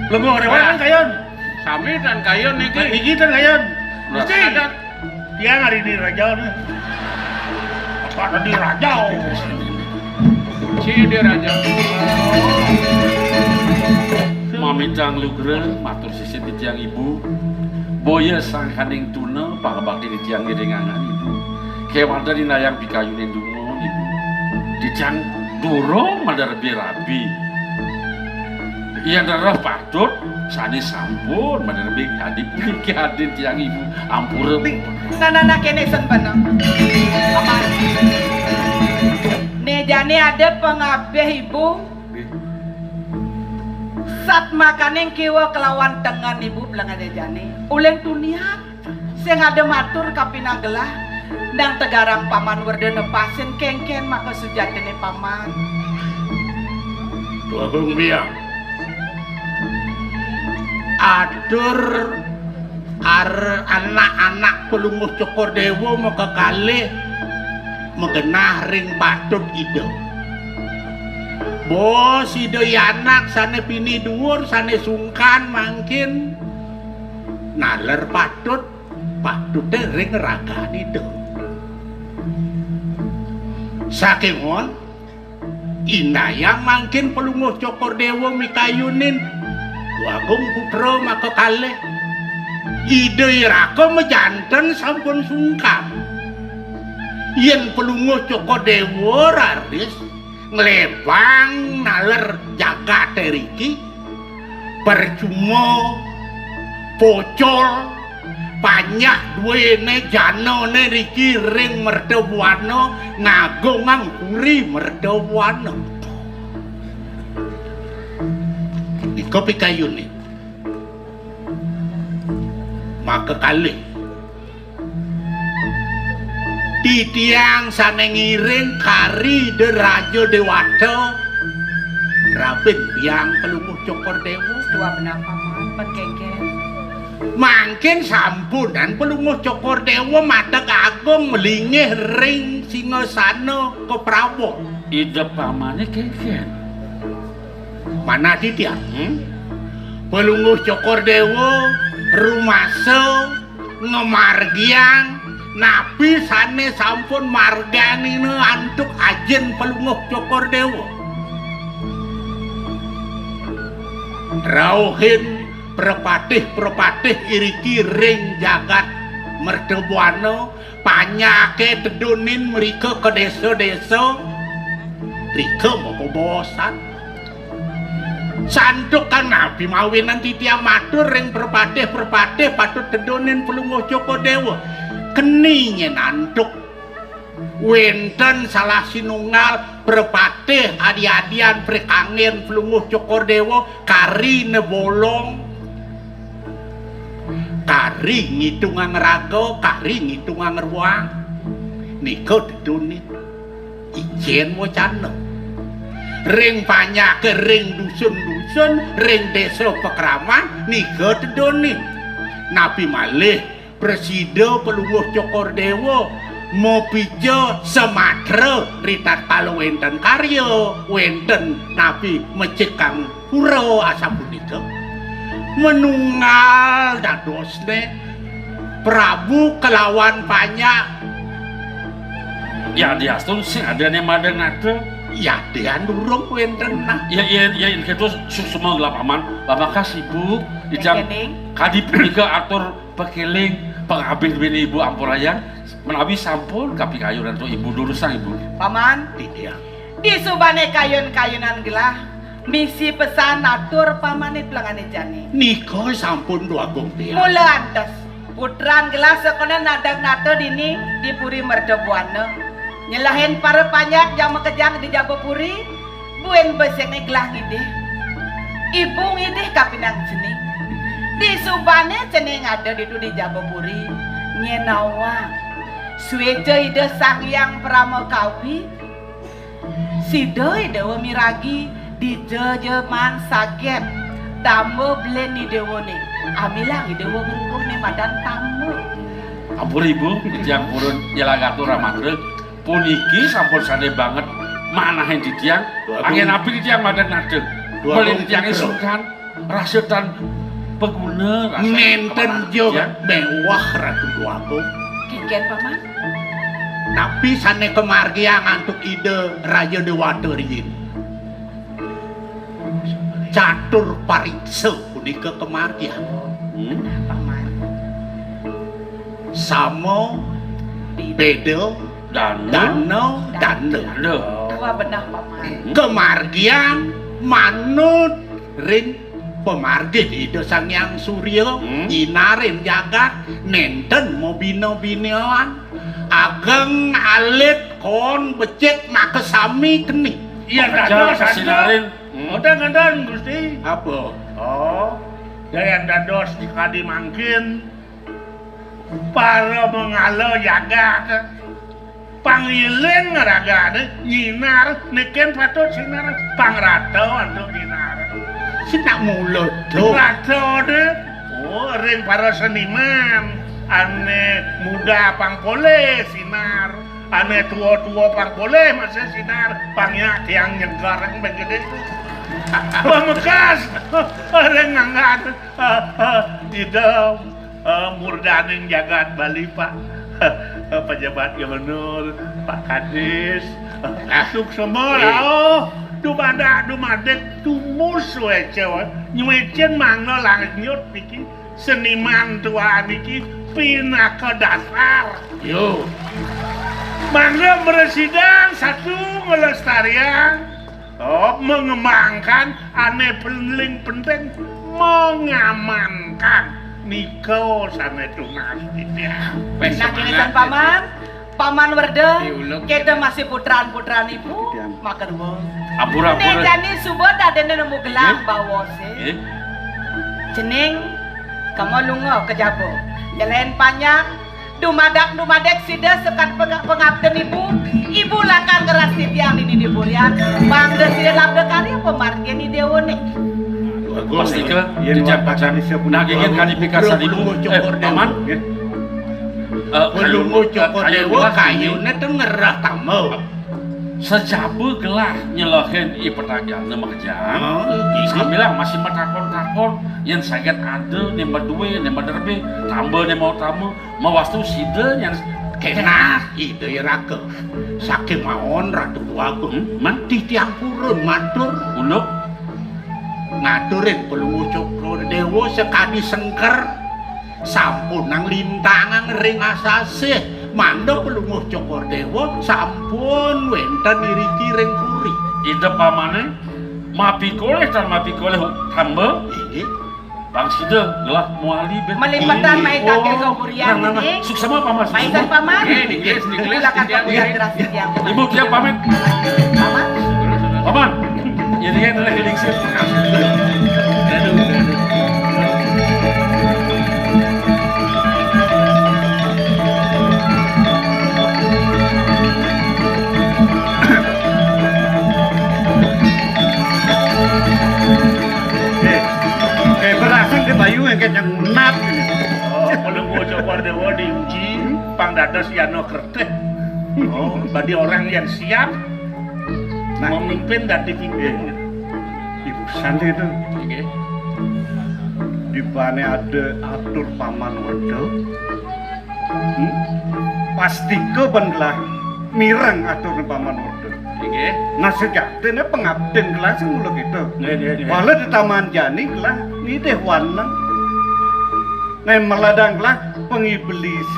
Lembung rewan kan kayun. Sami tan kayun niki. Niki tan kayun. Nah, mesti. Ada. Tiang hari ini raja nih. Apa tadi raja? Si dia raja. Mamitang lugra, matur sisip titiang Ibu. Boya sangkaning tuna, pangbakti titiang ngiringang Ibu. Kewanten inayang pikayunin dungo, Ibu. Titiang durung maderabi-rabi. Yen rereh patut, sane sampun maderabi kadi puniki adin tiang Ibu. Ampura. Nanana kene sen beneng. Apa? Ne jane ada pangabih Ibu. Nggih. Sat makaning kiwa kelawan tengen Ibu pelengane jane. Ulen tunian. Sing ada matur kapining gelah, nang tegarang Paman Werda nepasin kengken maka sujatine Paman. Tuagung Biang. Atur ar-, anak-anak Pelungguh Cokor Dewa maka kalih magenah ring patut Ida. Bos Ida i anak sane pini duur, sane sungkan mangkin naler patut, patute ring ragan Ida. Saking mon, indayang mangkin Pelungguh Cokor Dewa mikayunin Agung Putra maka kalih. Ida iraka majanten sampun sungkan. Yen Pelungguh Cokor Dewa raris nglebang naler jagate riki, percuma, pocol, panjak duene janane riki ring mertabuana ngagongang puri mertabuana. Ika pikayune. Maka kalih. Titiang sane ngiring kari Ida Raja Dewata, Rabin Biang Pelungguh Cokor Dewa. Tua benar Paman, pengkengken. Mangkin sampunan Pelungguh Cokor Dewa madeg agung malinggih ring singasana kaprabon. Ida pamane kengken. Manah titiang, hmm? Pelungguh Cokor Dewa rumasa ngamargiang napi sane sampun marganina antuk ajin Pelungguh Cokor Dewa. Rauhin prepatih-prepatih iriki ring jagat mertabuana, panyake tedunin mrika ka desa-desa, rika mabobosan. Santukan napi mawinan titiang matur ring prepatih-prepatih patut tedunin Pelungguh Cokor Dewa. Keni nyen antuk wenten salah sinunggal prepatih adi-adian prekanggen Pelungguh Cokor Dewa kari ne bolong, kari ngitungang raga, kari ngitungang ruang. Nika tedunin. Icen wacana. Ring panyake, ring dusun-dusun, ring desa pakraman, nika tedone. Napi malih prasida Palungguh Cokor Dewa mapica samatra ritatkala wenten karya, wenten napi mecikang pura asapunika. Manunggal dadosne Prabu kelawan panjak. Yadiastun sing ada ne madeng nata. Yadian durung wenten nah. Ya, ya, ya, yen keto suksma gelah Paman. Pamekas Ibu, ijang Kening. Kadi punika atur pakeling pangabih bini Ibu ampurayang menawi sampun kapikayun antuk Ibu durusang Ibu. Paman. Iya. Disubane kayun-kayunan gelah, misi pesan atur pamane plengane jani. Nika sampun Dwagung Tiang. Mula antes, putran gelah sakone nadang nata dini di Puri Merdabuana. Nyelahin para panjak jang makejang di jaba puri, buin besikne gelah ngidih. Ibu ngidih kapinang cening. Disubane cening ada ditu di jaba puri, nyen nawang. Sueca Ida Sang Hyang Parama Kawi, Sida Ida Dewa miragi dija ja man saget tamba belen Ida Dewane. Amilang Ida Dewa ngrukuhne madan tamba. Ampun Ibu, titiang purun nyelagatur amatra. Puniki sampun sane banget manahin titiang. Dwagung. Anggen api titiang madan nata. Dwagung belen titiange Putra. Sungkan. Rasa tan paguna, rasa nenten kepenak, jo ya. Mewah Ratu Dwagung. Kengken, Paman? Napi sane kamargiang antuk Ida Raja Dewata riin? Catur pariksa punika kamargiang. Hmm? Paman. Sama, beda, dana, dana, dana. Dana. Tua benah, Paman. Hmm. Kamargiang manut ring pamargin Ida Sang Hyang Surya, hmm, nyinarin jagat, nenten mabina-binaan, ageng alit kon becik makasami keni. Iya, pakaja dados, sinarin. Hmm. Ngoten, ngoten, Gusti. Apa? Oh, dayan dados kadi mangkin para mangala jagat. Pangiling ragane nyinar, neken patut sinar, pangrata antuk nyinar. Sing nak mula to. Ratane, oh, ring para seniman, ane muda pang polih sinar, ane tua-tua pang polih masih sinar, pang nyak tiang nyengkareng ben gede. Pamekas, ring nganggan, Ida. Eh, murdaning jagat Bali, Pak. Eh, pejabat gubernur, Pak Kadis. Eh, ah, suksma, eh, rauh. Dumadak, dumadik, tumus sueca, nyuecin mangda lanjut niki. Seniman tua niki pinaka dasar. Yo. Mangda mresidan satu ngelestarian. Oh, mengembangkan, ane paling penting mengamankan. Nika sane tunas titiang. Nah, kini Paman, Paman Werda, kita masih putran-putran Ibu, matur nuwun. Ampura, ampura. Jani suba dadene nemu gelang bawose. Nggih. Cening, kamu lunga ka jaba. Jelain panjang, dumadak-dumadik sida sekat peng-, pengabden Ibu, Ibu lakar ngeras titiang dini di purian, mangda sida labda karya pamargin Ida Dewane. Pastika, yen titiang pacang nagingin kadi pikasan Ibu, eh, Paman. Nggih. Eh, Palungguh Cokor Dewa kayune ten ngerah tamba. Sajaba gelah nyelehin i petagane makejang. Oh, iya. Sambilang masih matakon-takon, yen saget ada, ne maduwe, ne maderbe, tamba, ne mau tamba, mawastu sida nyan kenah. Ida iraka. Saking mawon Ratu Dwagung, hmm? Man? Titiang purun matur. Unduk. Ngaturin Palungguh Cokor Dewa sekadi sengker. Sampunang lintangang ring asasih, mangda Palungguh Cokor Dewa sampun wenten iriki ring puri. Ida pamane mapikolih tan mapikolih tamba. Inggih. Bang sida gelah muali ben. Malipetan. Inggih. Mai takeh ka purian. Oh, nah, nah, nah. Ini. Suksema, Paman. Maisan, Paman. Nggih, nggih, nggih. Silakan ka purian geras titiang. Ibu, tiang pamit. Paman. Paman. Ya, dia telah lingsir. Aduh, aduh. Ayo engké nyang ngunat. Oh, kalau mau coba dewa diuji, pang dados Yano Kertih. Oh, bagi orang yang siap memimpin dan dipimpin. Ibu Santi itu. Oke. Di mana ada atur paman wedok. Hmm? Pastika ban gelah mireng atur paman wedok. Inggih. Nah, sejatine pengabden gelah sing mula kita. Nggih, nggih, nggih. Wala di taman jani gelah nitih waneng. Nah, meladang gelah pengiblis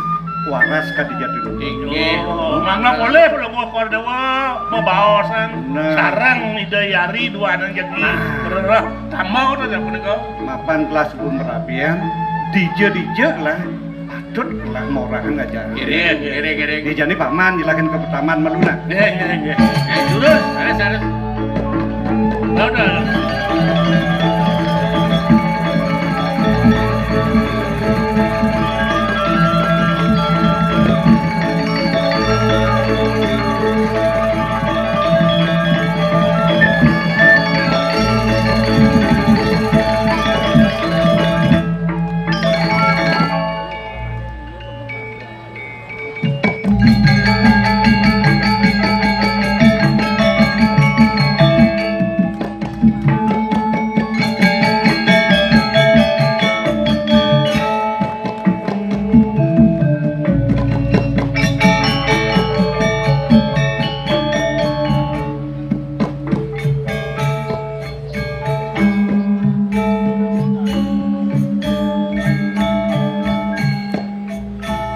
waras kadi jati. Inggih. Oh, mangga boleh Palungguh Koredewa mabaosan. Nah. Sareng Ida Yari dua anak jagi. Nah. Rereh tambah to japuniko. Mapan gelah sebelum rabian, dija-dija gelah patut gelah morahan ngajar. Kiring, kiring, kiring. Dijani paman, jelakin ke pertaman malu nah. Nggih, nggih, nggih. Eh, durus, harus, harus. Udah, udah.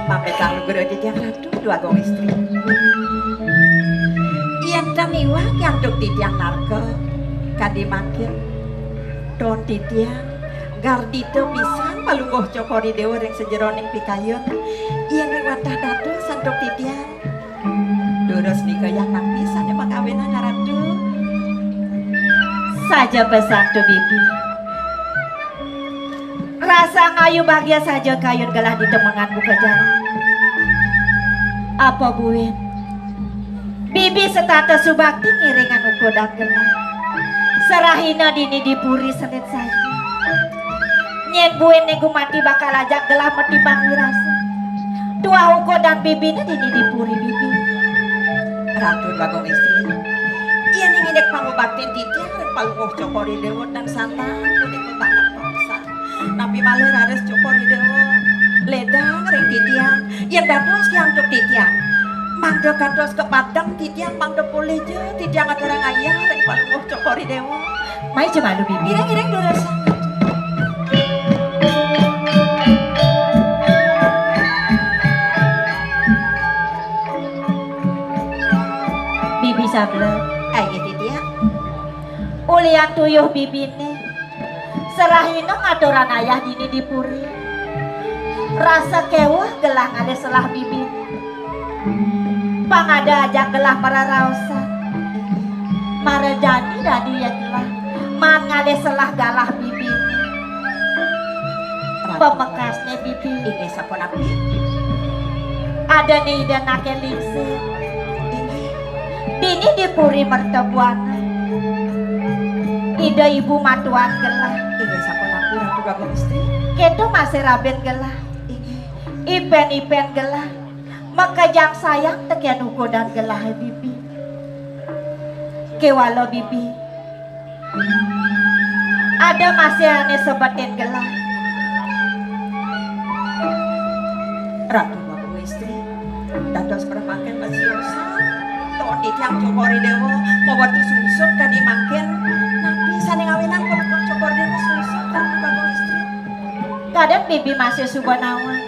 Pamit lugra titiang Ratu, Dwagung Istri. Yen tan iwang antuk titiang narka, kadi mangkin ton titiang gardita pisan Palungguh Cokor I Dewa ring sajeroning pikayun. Yen ring wantah dados antuk titiang. Durus nika yang nang pisan ya pakawinan Ratu. Saja pesan tu bibi. Rasa ngayu bahagia saja kayun gelah ditemengan buka jalan. Apa buin? Bibi setata subakti ngiringan ukodan gelah. Serahina dini di puri selit saja. Nyen buin nego mati bakal ajak gelah mati pangwirasa. Tuah ukodan bibine dini di puri bibi. Ratu Bagong Istri. Iya ning indik pangubaktin titiang ring Palungguh Cokor I Dewa dan santang punika banget pangsan. Napi malih raris Cokor I Dewa ledang ring titiang. Yen dados kiantuk titiang, mangda kantos kapadem titiang, mangda polih ja titiang aturang ayah ring Palungguh Cokor I Dewa. Mai ja malu, Bibi. Ngiring-ngiring durus. Bibi sabda, ayo titiang. Ulian tuyuh bibine. Serahina ngaturan ayah dini di puri. Rasa kewuh gelah ngalih selah bibi. Pang ada ajak gelah mararaosan. Mara jani dadi ya gelah. Maan ngalih selah galah bibi. Pamekasne bibi. Inggih sapunapi? Ada ni ida nake lingsir. Inggih. Dini di puri mertebuana. Ida ibu matuan gelah. Inggih sapunapi Ratu Bagong Istri? Keto masih rabin gelah. Inggih. Ipen-ipen gelah. Makejang sayang teken ukodan gelah, bibi. Kewala bibi. Ada masih ane sebetin gelah. Ratu Bagong Istri, dados permangkin masih usah. Toni tiang Cokor I Dewa, mawetu sungsut kadi mangkin. Napi sane ngawinang perempuan Cokor I Dewa sungsut, Ratu Bagong Istri? Kadang bibi masih suba nawan.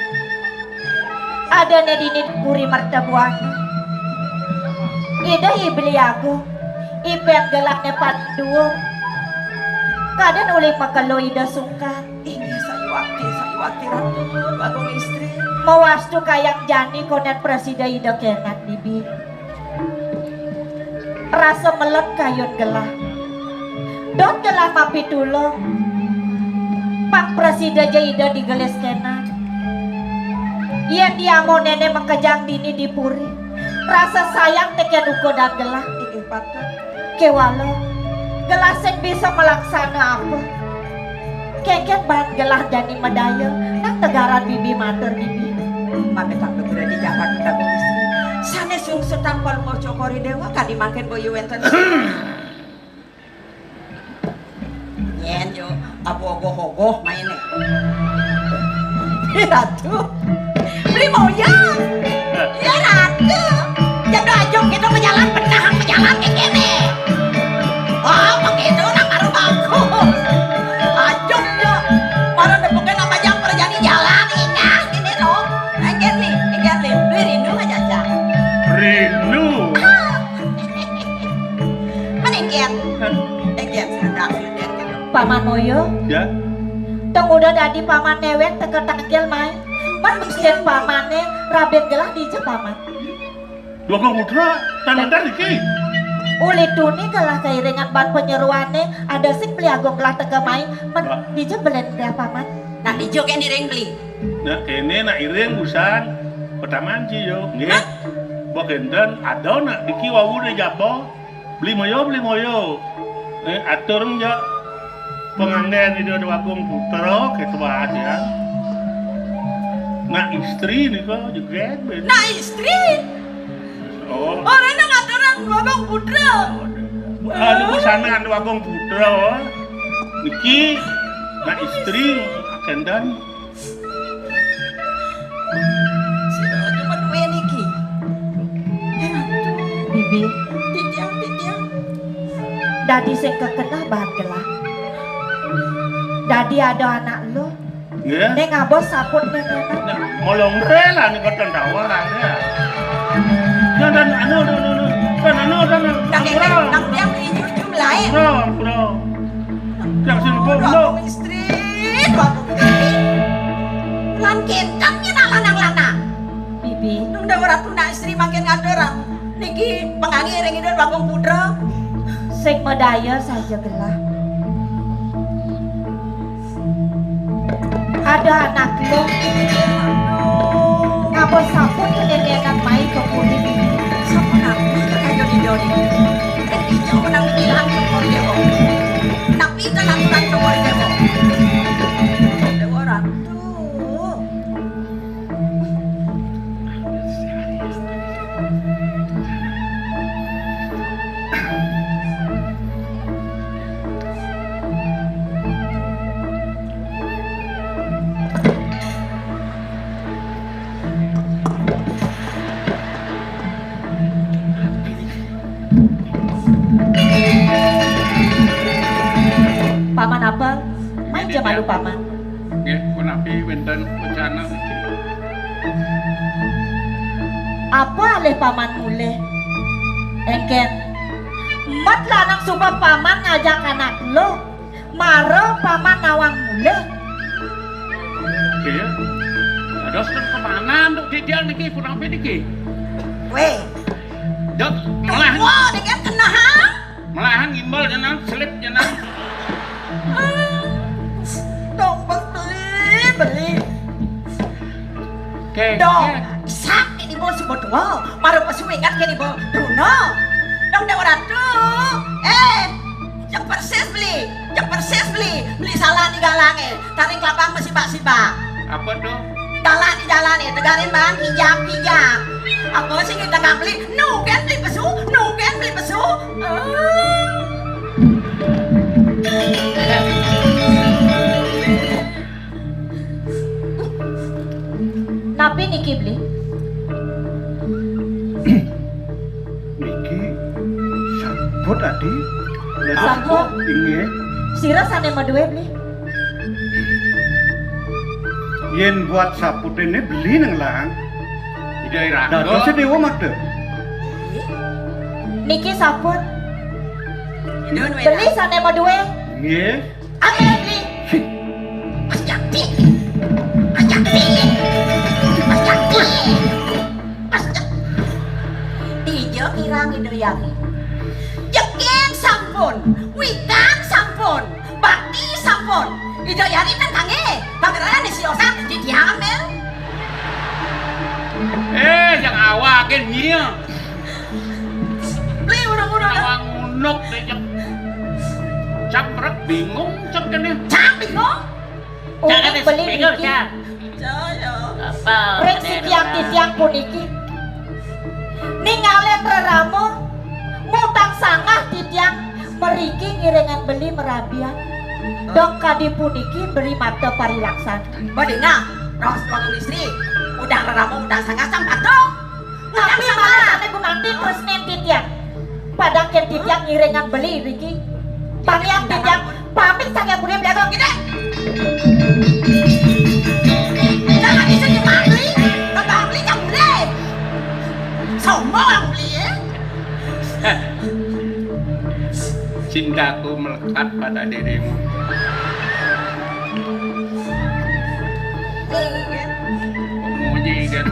Adane dini puri mertebuan. Ida I Beli Agung, ipen gelahne paduur. Kadang uli makelo ida sungkan. Inggih sayuwakti, sayuwakti Ratu Bagong Istri. Mawastu kayang jani konden prasida ida kenak bibi. Rasa melet kayun gelah. Dot gelah mapitulung. Pang prasida ja ida digelis kenak. Yen diamonene makejang dini di puri. Rasa sayang teken ukodan gelah. Inggih patut. Kewala, gelah sing bisa malaksana apa? Kénkén baan gelah jani madaya, nang tegaran bibi matur bibi. Mangké tak begra di jagat kita bistri. Sané sungsut tampal ngoco kori déwa kadi mangkin boyo wénten. Yén yo, apa ogoh-ogoh mainé. Ratu. Beli moyang. Ya, Ratu. Jadu ajuk gitu, pejalan benahang, pejalan kayak gini. Oh, begitu, nak baru bagus. Ajuk yo. Baru nepukin apa jam perjani jalan, indah, ini loh. Enggak nih, enggak nih. Beli rindu aja, Cak. Rindu. Ah. Mén éngkén. Éngkén, sedang, sedang, gitu. Paman Moyo. Ya. Tong udah dadi paman néwék teka tanggel mai. Mén mungkin pamané rabin gelah dija paman. Dua Agung Putra, tan ménta niki. Uli tuni gelah kairingan baan panyeruané, ada sing Beli Agung gelah teka mai, mén dija belén gelah paman. Nak dija kén iring beli. Nak kéné nak iring busan. Pertama ji yo, nggih. Hah? Bok énten ada nak niki wau di jaba. Beli moyo, beli moyo. Eh, atur ja pangandén Ida Dwagung Putra, kéto waé ya. Nak istri nika jegég, Ben. Nak istri? Oh. Orang nak aturang Dwagung Putra. Anu, busanan Dwagung Putra. Niki nak istri, akénten. Sira aja madué niki. Eh, Ratu. Bibi. Titiang, titiang. Dadi sing kekenah baan gelah. Dadi ada anak lu. Nggih. Ning abos saput nénénan. Nah, molong rela ning koten tawaran ya. Ya, dan anu, anu, anu, anu. Dan anu, dan anu. Nang ini, nang tiang ini jujur lain. Bro, bro. Yang sing goblok. Istri, Dwagung Putra. Lan kénten nyén lanang-lanang. Bibi. Nunda Ratu nak istri mangkin ngaturang. Niki pangangge ring Ida Dwagung Putra. Sing madaya saja gelah. Ada anak lu. Ngapa sampun kedendenan mai ke kulit? Sampun aku kaya di doni. Ijau menang di langsung kori dewa. Tapi itu langsung kori dewa. Dewa Ratu. Paman Apel, main ja malu, Paman. Nggih, punapi wénten wacana niki? Apa alih Paman mulih? Éngkén. Mét lanang suba Paman ngajak anak lu. Mara Paman nawang mulih. Nggih. Dados ten kemana untuk didian niki, punapi niki? Wéh. Dok, melah. Wah, dengan kenahang. Melahan ngimbel jenang, selip jenang. Dong, beli, beli. Oke, dong, oke. Sak ini bos seberdua, maru pesu ingat kini bos Bruno. Dong Dewa Ratu, eh, yang persis beli, yang persis beli, beli salah di galange, taring kelabang masih bak-sibak. Apa tuh? Dalan di jalane, tegarin bang, kijap-kijap. Apa sing kita beli? Nu kan beli pesu, nu kan beli pesu. Ah. Napi niki, Bli? Niki saput, Adi. Dados saput? Inggih. Sira sane maduwe, Bli? Yen buat saput ini beli nang lang. Ida irangga. Dados dewa mata. Niki saput? Beli sane maduwe? Nggih. Ambil, Bli. Mas Jakti. Mas Jakti. Mas Jakti. Mas Jakti. Ija kirang Ida Yari. Jegeg sampun, wikan sampun, bakti sampun. Ida Yari ten kangge, pangeran isi osan di diamel. Eh, yang awak gen nyia. Beli urang-urang. Awak ngunuk deh, cek. Cak merek bingung, cek kene. Cak bingung? Bingung, Cak. Apa? Ring sikiang titiang puniki. Ningalin rerama, mutang sangah titiang mriki ngiringan beli marabian. Dong kadi puniki beli mata parilaksana. Badinga, raos Bagong Istri, mutang rerama, mutang sangah sang patuh. Napi malah sampai gumanti tresnin titiang. Padang kén titiang ngiringan beli riki. Pamian titiang pamit saking budaya belaga. Gini. Jangan bisa dibeli. Kembang beli kan beli. Sombong beli ya. Cintaku melekat pada dirimu. Muji kan.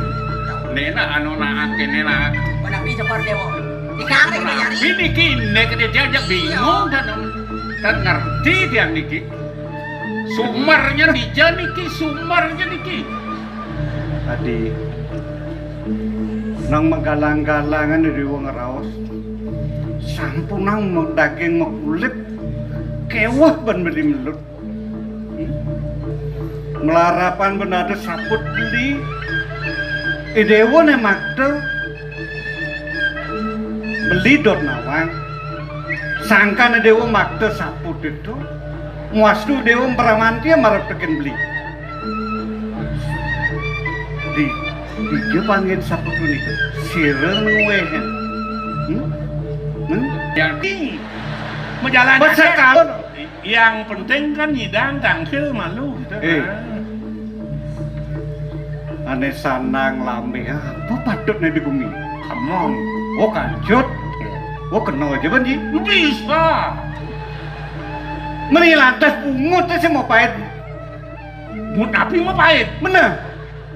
Nena anu naak, nena. Menapi Cokor Dewa. Dikang rek nyari. Ini kine kene dia aja bingung dan, dan ngerti dia niki. Sumernya dija niki, sumernya niki. Adi, nang magalang-galangan di wong raos. Sampunang daging makulit, keweh ban beli melut. Melarapan ben ada saput beli. Idewa ne makta beli dot nawang. Sangkan idewa makta saput itu. Muastu idewa meramanti marep teken beli. Di, di dia panggil saput ini. Sira nuweh. Hmm? Hmm? Yang majalan. Yang penting kan nyidang tangkil malu gitu. Eh. Kan. Ane sanang lambe apa patutne di gumi? Kamong. Oh, kancut. Oh, kena aja, Ban Ji. Bisa. Meni lantas bungut sih mau pahit. Bungut api mau pahit. Bener.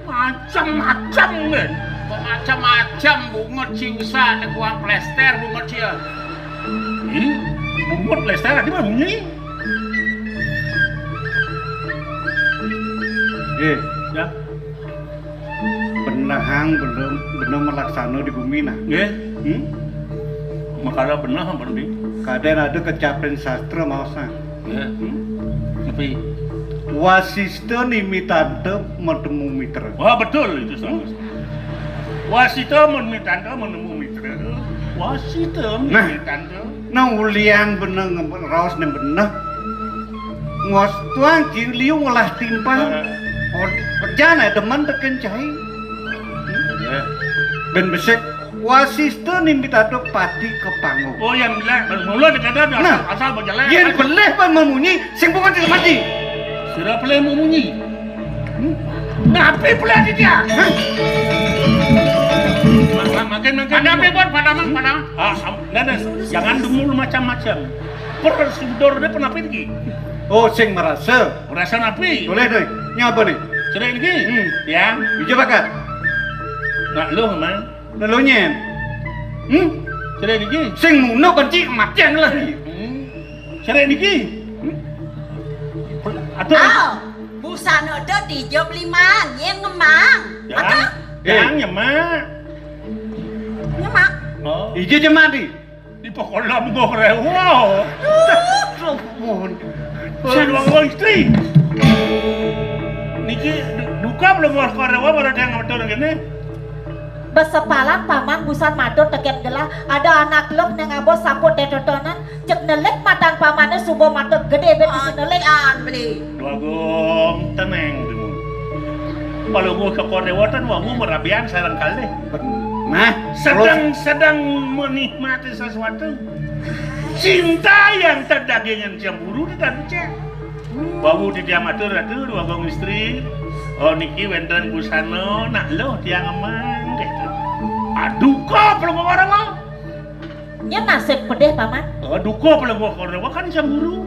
Macam-macam, men. Macam-macam bungut si usa ne kuang plester bungut sia. Hmm? Bungut plester ada mah bunyi. Eh, ya. Benehang belum, bener melaksana di bumi nah. Nggih. Hmm? Makara beneh berarti. Kadang ada kecapen sastra maosang. Nggih. Hmm? Tapi Wasista nimitanta matemu mitra. Wah, betul itu, Sang. Wasita nimitanta matemu mitra. Wasita nimitanta. Nah, ulian beneh nge-, raos ne beneh. Ngos tuang ci liu ngolah timpang. Heeh. Ot-, pejan ae demen teken cai. Iya. Ben besek. Wasista nimitanta pati ka panggung. Oh, yang bilang, mula dikata asal, nah, asal berjalan. Yen pelih pan mamunyi, sing pungan sing mati. Sira pelih mamunyi. Hmm? Napi pelih ati dia? Hah? Ma-, ma-, makin, makin. Ada apa, Bor? Padahal, padahal. Ah, am-, nah, nah, jangan dulu macam-macam. Prosedur dia penapi lagi. Oh, sing merasa. Merasa napi? Boleh, doi. Ini apa nih? Cerai lagi? Hmm. Yang. Hijau bakar. Nak lu, Mang. Lelonyen. Hmm? Cerai niki. Sing muno benci kematian lah. Hmm. Cerai niki. Hmm? Aduh. Aw, busana do dijop liman, yen ngemang. Yang, aduh. Yang nyemak. Nyemak. Oh. Ije jemak di. Di pokolam gua rewa. Aduh. Ampun. Saya doang gua istri. Niki du-, duka belum gua rewa baru ada yang ngatur gini. Besepalan paman busan matur teken gelah, ada anak lok neng abos saput detotonan, cek nelik matan pamane subo matur gede ben bisi nelik. An beli. Dua gong teneng dulu. Kalau gua ke Korea Watan, wah gua merabian sarang kali. Nah, sedang, terus? Sedang menikmati sesuatu. Cinta yang tak dagingan cemburu tidak bisa. Wau di tiang matur, aduh, dua gong istri. Oh, niki wenten busana, nak loh tiang emang, gitu. Aduh, kok belum orang lo? Nya nasib pedih, Paman. Oh, duka pelengguh kono kan cemburu.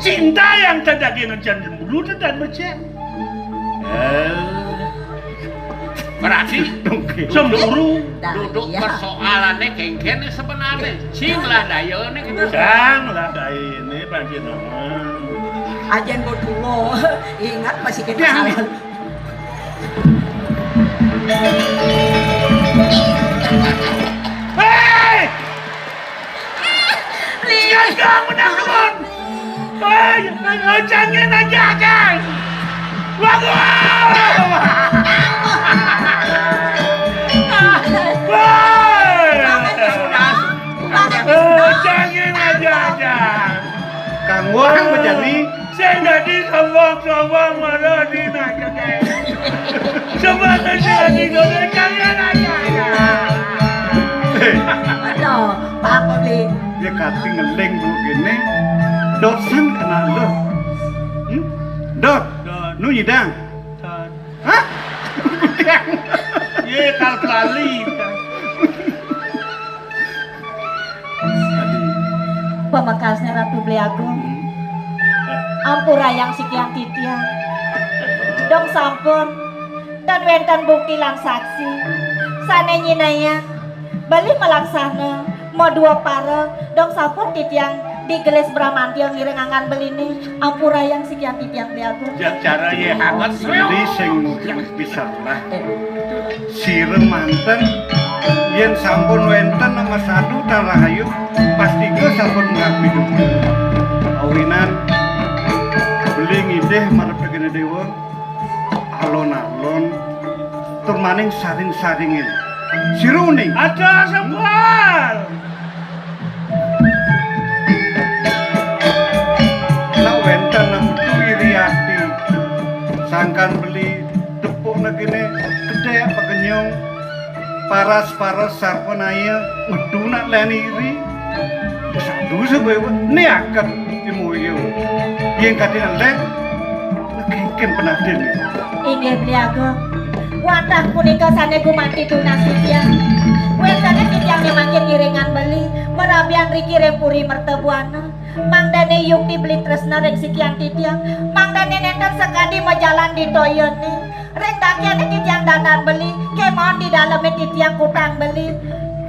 Cinta yang terdaging encan cemburu tedan becek. Eh. Berarti cemburu. Duduk persoalannya kengken sebenarnya. Cing lah daya nih gitu. Cang lah daya ini panjenengan. Ajen botulo. Ingat masih kita salah. Hei! Lihat kamu, teman-teman. Jangan aja, Kang. Waduh! Woi! Jangan aja, Kang. Kang Wang menjadi. Saya jadi sombong-sombong malah di naga, Kang. Coba saya jadi, jangan aja, Kang. Aduh, Pak Publik. Ya kati ngeling bu gini. Dosen kena lo. Hmm? Dot. Dot. Nu nyidang. Dot. Hah? Iya, kal kelali. Pamekasné Ratu Beli Agung. Hmm. Ampurayang sikian titiang. Dong sampun. Tan wénten bukti lan saksi. Sané nyinayang. Beli malaksana, madua para, dong sampun titiang digelis Bramantya ngiring anggan beliné, ampurayang sikian titiang Beli Agung. Ya cara ya hangat. Beli sing bisa lah. Eh. Sira manten, yén sampun wénten nama sadu tan rahayu, pastika sampun ngabdi. Awinan, beli ngidih marep tekene dewa. Alon-alon tur maning saring-saringin. Siruning. Ada sembal. Nak wénten nang metu iri ati. Sangkan beli tepuk negene gedek pekenyung. Paras-paras sarpanaya metu nak leni iri. Sadu sebewa niaket imuyu. Yen kadene lek ngekengken penaden. Inggih, Beli Agung. Wantah punika sane gumanti tunas titiang. Wetene titiang nemakin ngiringan beli, merabian riki ring puri mertebuana. Mangdane yukti beli tresna ring sikian titiang. Mangdane nenten sakadi majalan di toyane. Ring dakyane titiang dandan beli, kemon di daleme titiang kutang beli.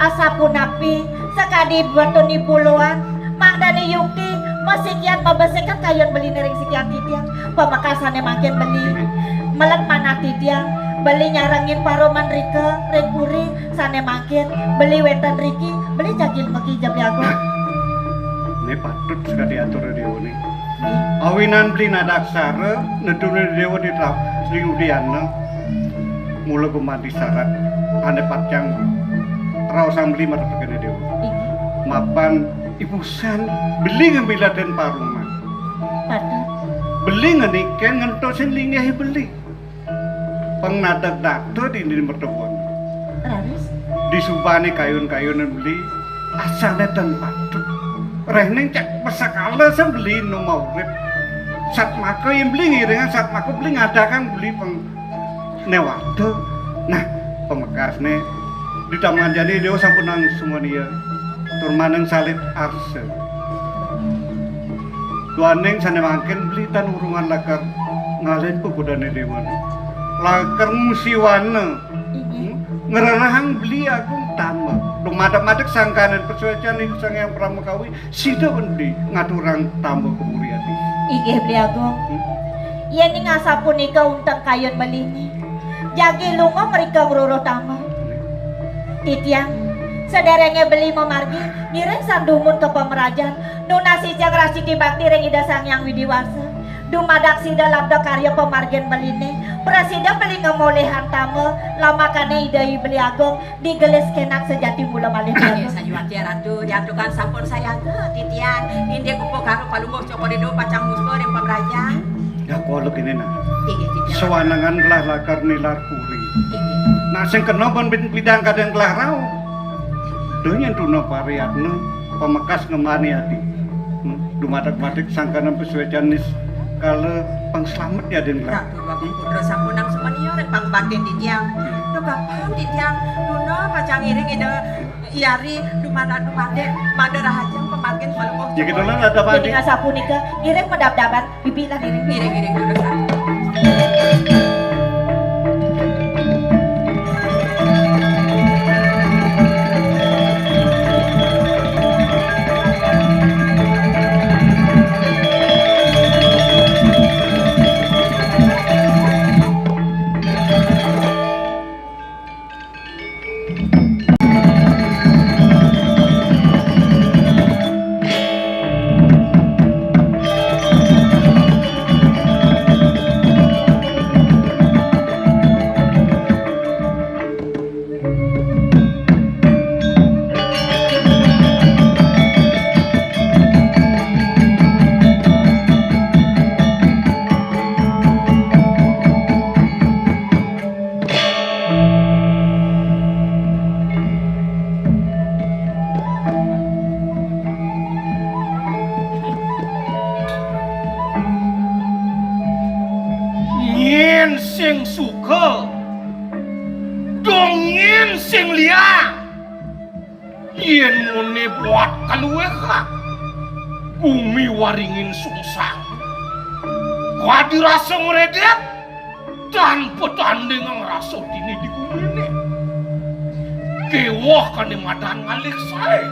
Asapunapi, sakadi betun di puluan, mangdane yukti, masikian mabesikan kayun beli ring sikian titiang. Pamekasane mangkin beli, melet manah titiang, beli nyarengin paruman rika, ring puri, sane mangkin, beli wenten riki, beli jagi megi jabi agung. Ne patut sakadi atur dewa ne. Awinan beli nadaksara, nedune dewa di tra-, ring udiana. Mula gumanti sarat, ane pacang raosang beli marep tekene dewa. Inggih. Mapan ibusan beli ngambil aden paruman. Patut. Beli ngeniken ngentosin linggih beli. Pang nadeg data di, di mertebon. Raris. Di subane kayun-kayunan beli, asane ten patut. Rehning cek pesakala sembeli no maurip. Satmaka yen beli ngiringan, satmaka beli ngadakan beli peng newata. Nah, pamekasne di taman jani dewa sampun nang sumania. Tur maneng salit arsa. Duaning sane mangkin beli tan urungan lakar ngalen pupudane dewa. Lakar musiwana. Inggih. Ngrerehang beli agung tama. Dumadek-madek sangkanen pasuecan ing Sang Hyang Pramakawi. Sida pun beli ngaturang tama kemuri ati. Inggih, Beli Agung. Hmm? Yen ing asapunika unteng kayun beliné. Jagi lunga mrika ngruruh tama. Titiang, sederenge beli mamargi, ngiring sang dumun ka pamrajan, nunas ijeng rasiki bakti ring Ida Sang Hyang Widi Wasa. Dumadak sida labda karya pamargin beliné, prasida beli ngemolihang tama, lamakane Ida I Beli Agung, digelis kenak sejati mula malih. Inggih, Beli Agung. Sayuwakti Ratu, diaturkan sampun sayaga, titiang, indik upakara palungguh Cokor Ido pacang muspa ring pamrajan. Ya, kula kene, nah. Inggih, titiang. Sawanengan gelah lakar nilar puri. Inggih. Nah, sing kena ban bin bidang kadang gelah rauh. Duh, yen tuna pariyatna, pamekas ngemani ati. Hmm, dumadak-madik sangkanan pasuecan nis kala pangslamet ya den gelah. Ratu Dwagung Putra sampun nang sumaniya ring pangubaktin titiang. Duh, kapan titiang tuna pacang ngiring Ida Hyang Ri dumadak dumadik, mada rahajeng pamargin palungguh. Ya, kita lah ada apa? Jadi asapunika, ngiring madabdaban, bibi lan ngiring. Ngiring, ngiring, durus. sing suka, dongin sing liang. Yén ngoné buat kaluwéhan, gumi waringin sungsang. Kadi rasa ngredét, tan patandingang rasa dini di guminé. Kéweh kané madan ngalih saé.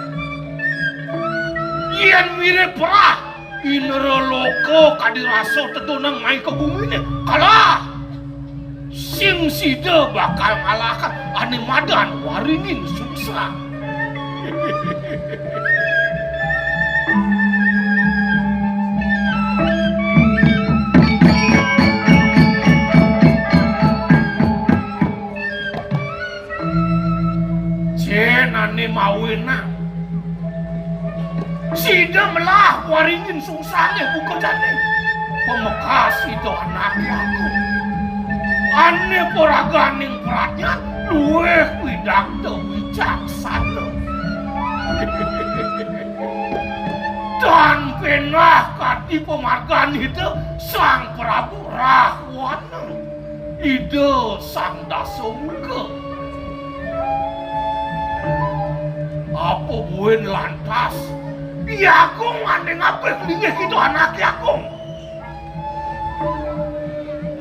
Yén mirib perah, indra loka kadi rasa tedunang mai ka guminé. Kalah. Sing sida bakal ngalahang ané madan waringin sungsang. Jén ané mawinan. Sida melah waringin sungsangé buka jani. Pamekas Ida Anaké Agung. Ané paraganing pradnyan luwih widakta wicaksana. Tan pénah kadi pamargan Ida Sang Prabu Rahwana. Ida Sang Dasamuka. Apa buin lantas, I Agung ané ngabih linggih Ida Anaké Agung?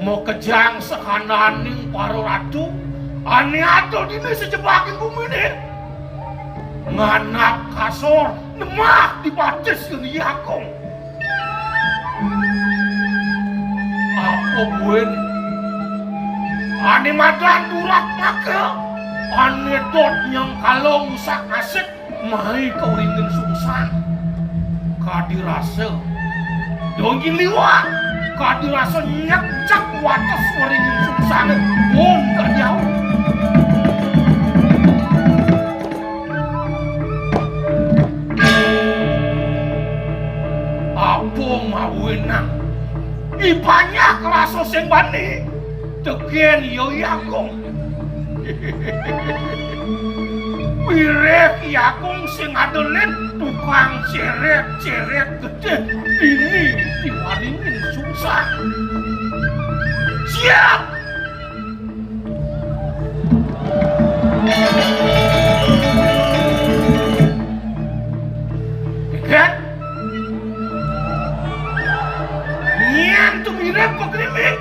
Makejang sakandaning para ratu ané ada dini sajebaking guminé. Nganap kasor nemah di batis I Agung. Apa buin ané madan durat maka, ané dot nyengkala ngusak-asik mai ka waringin sungsang. Kadi rasa dongin liwat, kadi rasa nyekcek wates waringin sungsang. Pun kadi au. Apa mawinan? Ipanyak rasa sing bani. Tegén ya I Agung. Wiréh I Agung sing ada lén tukang cérét-cérét gedé dini di waringin sungsang. Siap! Kan? Nyén tumirip pakrimbing.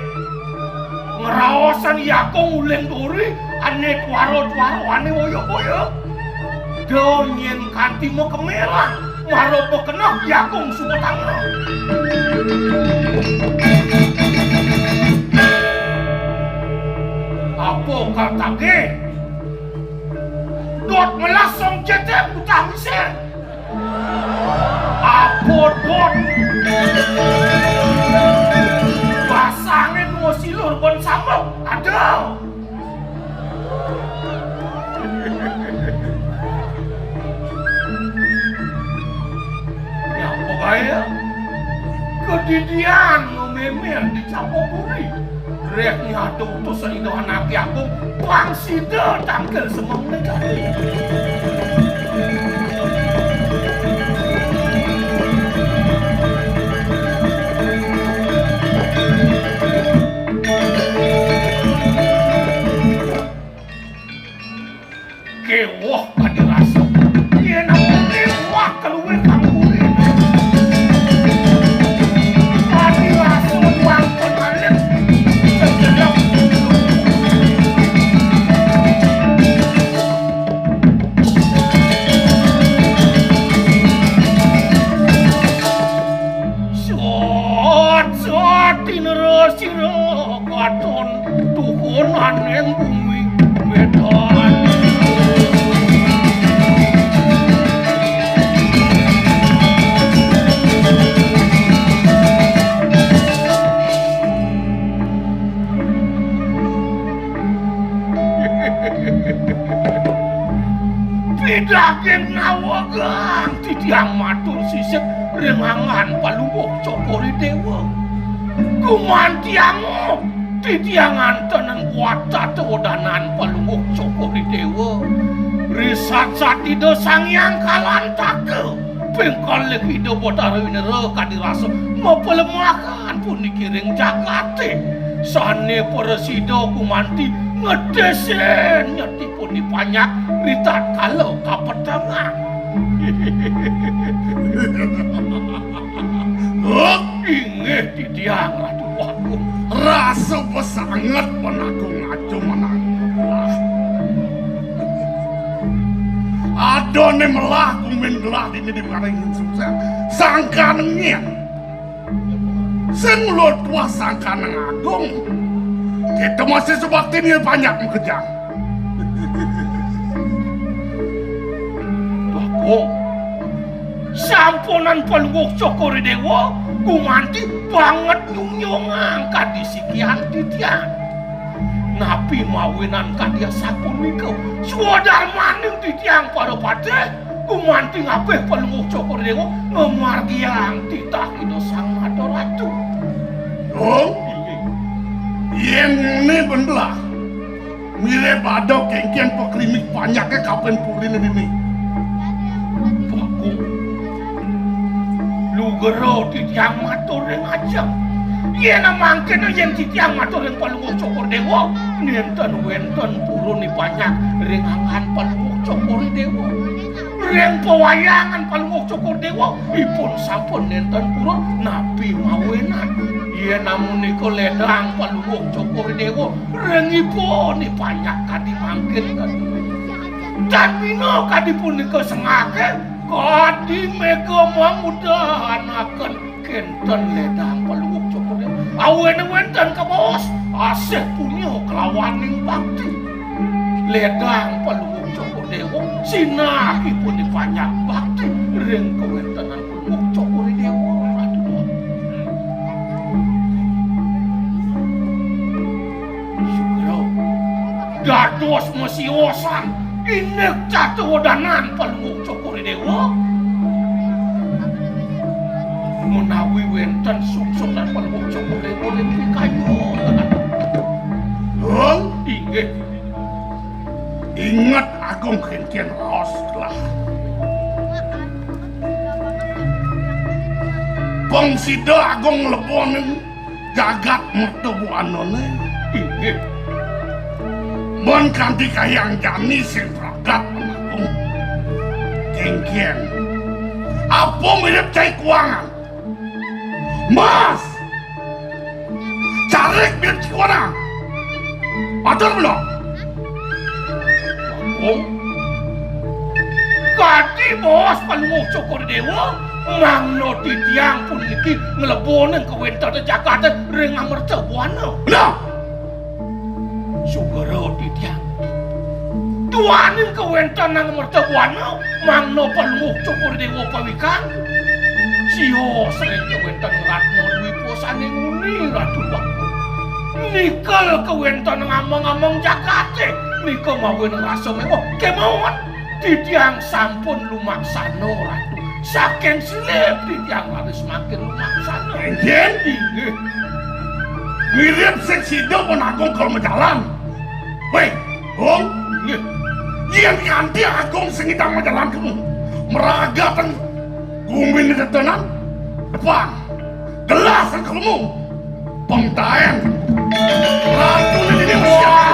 Ngraosan I Agung uling duri, ané tuara-tuara, ané woya-woya. Da nyén kanti makemeran. Mara bekeneh I Agung suba tangga. Apa kal tagih? Dot melah song cetem utah misir. Apa dot? Basangin mau silur ban sambung. Aduh. Ya, pokoknya kedidian nu mémér di Capopuri. Réh nyata utusan Ida Anaké Agung, pang sida tangkil semeng negari. Kéweh kadi rasa. Yén aku kéweh kaluwih kang kulit. Kadi rasa wangkon alit. Sejelek. Sot, sot, tinera sira katon tuhunan ing bumi wetan. Pidaging ngawegang titiang matur sisip ring anggan Palungguh Cokor I Déwa. Gumantiang titiang antenang buat tata wedanan Palungguh Cokor I Déwa. Risat sat Ida Sang Hyang Kalantaka. Ping kalih Ida Batara Winera kadi rasa mapalemahan puniki ring jagaté. Sané prasida gumanti ngedésin nyetipun I Panjak ritatkala kapetengan. Hah? Inggih titiang Ratu Agung. Rasa pesanget Panagung Aja menang. Adané melah gumin gelah dini di Waringin Sukses. Sangkan nyén. Sing luwih tuah sangkaning agung. Kita masih subakti nih banyak makejang. Bagong, sampunang Palungguh Cokor I Déwa gumanti banget nyunjungang kadi sikian titiang. Napi mawinan kadi asapunika? Swadarmaning titiang para patih gumanti ngabih Palungguh Cokor I Déwa ngamargiang titah Ida Sang Nata Ratu. Dong, yén ngéné bener, mirib ada kénkén pakrimik panjaké kapin puriné dini. Bagong, lugra titiang matur ring ajeng. Yén mangkin yén titiang matur ring Palungguh Cokor I Déwa, nénten wénten purun I Panjak ring anggan Palungguh Cokor I Déwa. Ring pawayangan Palungguh Cokor I Déwa, ipun sampun nénten purun napi mawinan. Yén amunika ledang Palungguh Cokor I Déwa, ring ipun I Panjak kadi mangkin kadi. Tan bina kadi punika sengake, kadi méga mangudanaken kénten ledang Palungguh Cokor I Déwa. Awéné wénten kabaos, asih punya kalawaning bakti. Ledang Palungguh Cokor I Déwa, sinah ipun I Panjak bakti ring kawéntenan Palungguh Cokor I Déwa, Ratu. Sugra, dados masiosan indik catuwadanan Palungguh Cokor I Déwa. Menawi wénten sungsunan Palungguh Cokor I Déwa ring pikayunan. Hong? Inggih. Inget Agung kénkén raos gelah. Pang sida Agung nglebonin jagat mertabuanané. Inggih. Mun kanti kayang jani sing pragat Agung. Kénkén. Apa mirip cai kuangan? Mas! Carik mirip cai kuangan. Atur mula. Agung. Kadi baos Palungguh Cokor I Déwa, mangda titiang puniki nglebonin kawéntenan jagaté ring amerta buana. Nah, sugra titiang. Duaning kawéntenan amerta buana, mangda Palungguh Cokor I Déwa pawikan. Sios ring kawéntenan Ratna Dwipa sané nguni, Ratu Agung. Nika kawéntenan ameng-ameng jagaté, nika mawinan rasa méwah. Kémaon, titiang sampun lumaksana, Ratu. Saking silih titiang raris mangkin lumaksana. Inggih. Inggih. Mirip sing sida pun Agung kal majalan. Wéh, Gung. Inggih. Yén kanti Agung sing ngidang majalan kemu, mragatang guminé tetenan, depan. Gelah sang kemu. Pemtaén. Ratuné dini. Wah.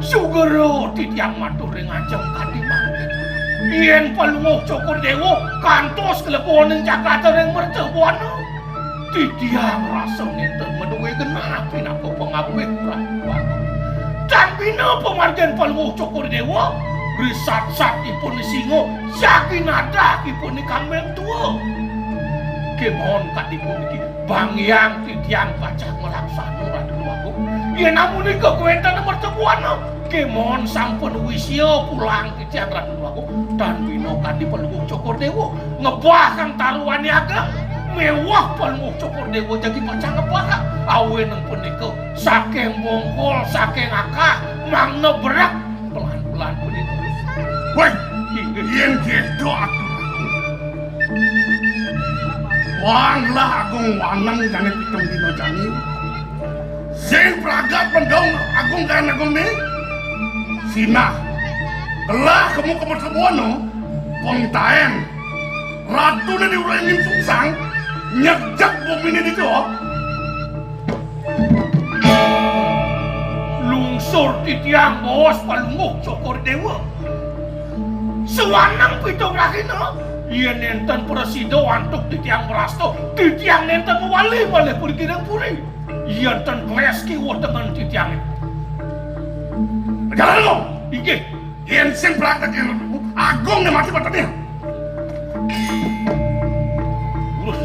Sugra titiang matur ring ajeng kadi mangkin. Yén Palungguh Cokor I Déwa kantos nglebonin jagaté ring merta buana, titiang rasa nénten madué genah pinaka pangabih Prabu Agung. Tan bina pamargin Palungguh Cokor I Déwa, risat-sat ipun singa, jagi nadah ipun kambing tua. Kémaon kadi puniki, banggiang titiang pacang malaksana, Ratu Agung. Yén amunika kawéntenan merta buana, kémaon sampun wisia pulang titiang, Ratu Agung. Tan bina kadi Palungguh Cokor I Déwa ngebah kang taruané ageng, méwah Palungguh Cokor I Déwa jagi pacang ngebah. Awinan punika, saking bongkol, saking akah, mangda berek pelan-pelan punika. Wéh, yén kéto atur Agung. Wanglah Agung waneng jani pitung dina jani. Sing pragat pendong Agung kan Agung né. Sinah. Gelah kemu kemu semono. Pengtaén. Ratuné di Waringin Sungsang. Nyejek buminé ditu. Titiang baos Palungguh Cokor Déwa. Sawaneng pitung rahina, yén nénten prasida antuk titiang brasta, titiang nénten mawali malih prigirang puri. Yén ten klés kiwa tengen titiangé. Jalan lo. Inggih. Yén sing praktek agung né mati mati. Lurus.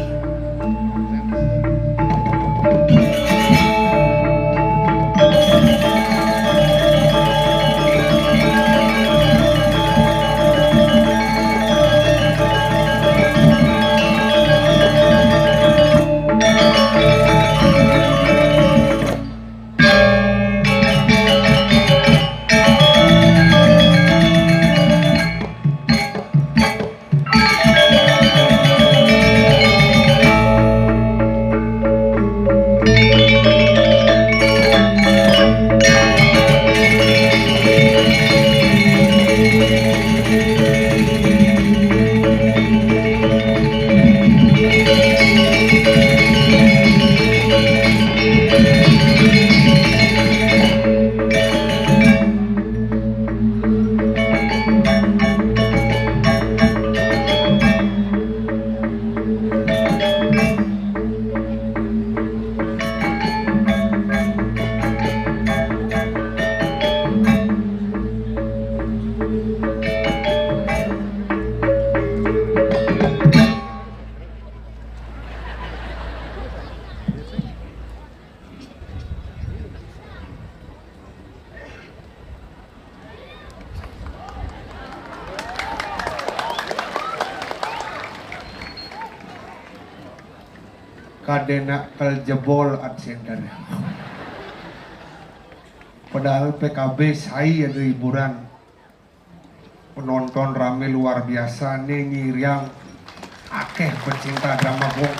Kadéna kel jebol at center. Padahal P K B sai ada hiburan. Penonton ramé luar biasa né, ngiriang akéh pecinta drama gong.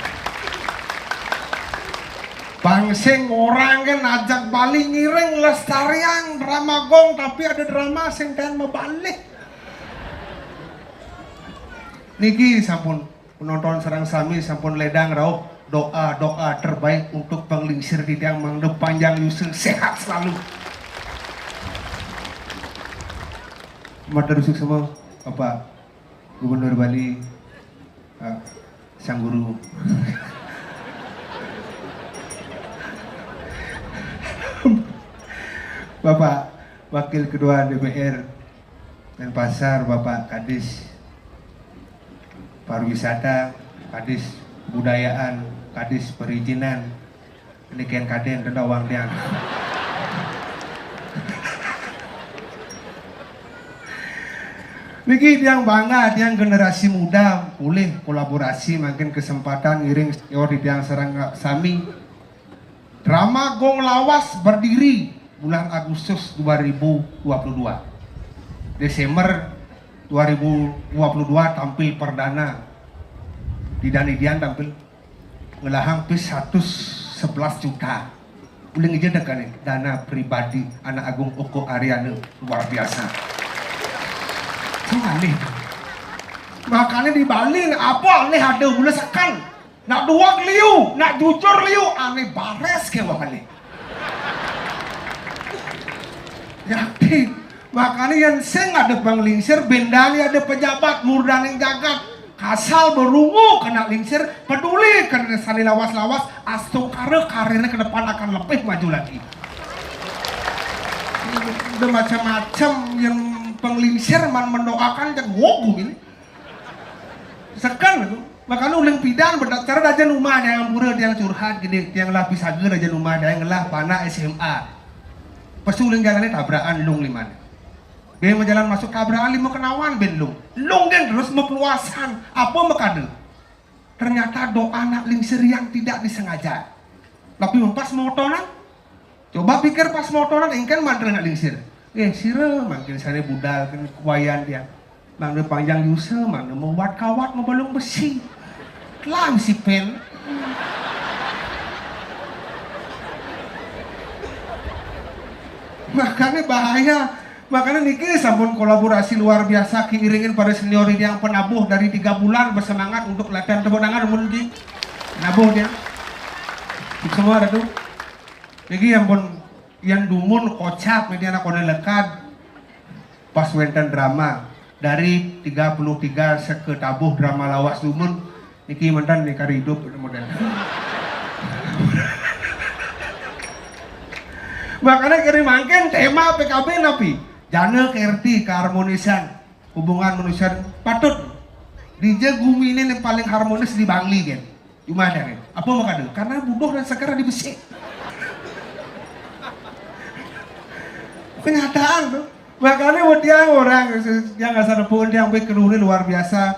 Bang sing orang kan ajak Bali ngiring lestariang drama gong, tapi ada drama sing ten mabalih. Niki sampun penonton sareng sami sampun ledang rauh doa-doa terbaik untuk panglingsir titiang mangda panjang yusa, sehat selalu. Matur suksma Bapak Gubernur Bali, eh, Sang Guru. Bapak Wakil Ketua D P R Denpasar, Bapak Kadis Pariwisata, Kadis Kebudayaan, Kadis Perizinan, Niken kadén tenda wang tiang. Niki tiang bangga, tiang generasi muda, boleh kolaborasi, makin kesempatan ngiring senior di tiang sareng sami. Drama Gong Lawas berdiri bulan Agustus dua ribu dua puluh dua. Desember dua ribu dua puluh dua tampil perdana. Di Danidian tampil ngelahang pis seratus sebelas juta. Uling ija dekat nih, dana pribadi Anak Agung Oko Ariana luar biasa. Itu aneh. Makanya di Bali nih, apa aneh ada bule sekan. Nak dua liu, nak jujur liu, aneh bares ke wah aneh. Yakin. Makanya yang sing ada panglingsir, bendani ada pejabat, murdaning jagat. Kasal berungu kena lingsir, peduli kena sani lawas-lawas, astungkara karirnya ke depan akan lebih maju lagi. Udah macam-macam yang panglingsir man mendoakan, cek wogu ini. Sekan itu. Makanya uling pidan bedak cara raja rumah yang pura yang curhat gini, yang lapis saga raja rumah yang ngelah panak S M A. Pas uling jalannya tabrakan lung liman. Dia mau jalan masuk tabrakan lima kenawan ben lung. Lung kan terus mepeluasan. Apa mekada? Ternyata doa anak lingsir yang tidak disengaja. Tapi mempas motonan. Coba pikir pas motonan, engken mantra nak lingsir. Eh, sira mangkin sane budal kan kuayan dia. Mangda panjang yusa, mangda mewat kawat, mebalung besi. Telang si pen. Makanya bahaya. Makanya niki sampun kolaborasi luar biasa, kiiringin para senior ini yang penabuh dari tiga bulan bersemangat untuk latihan. Tepuk tangan mun niki. Nabuh dia. Semua Ratu. Niki ampun Yang dumun kocap, ini anak kone lekad. Pas wénten drama dari tiga puluh tiga seke tabuh drama lawas dumun, niki manten nih kari hidup model. Makanya kari mangkin tema P K B napi? Jana kerti keharmonisan hubungan manusia patut. Dija gumi ini yang paling harmonis di Bangli kan. Cuma ada kan. Apa makanya? Karena buduh dan seger di besi. Kenyataan tuh. Makanya buat tiang orang yang asal pun tiang baik keruni luar biasa.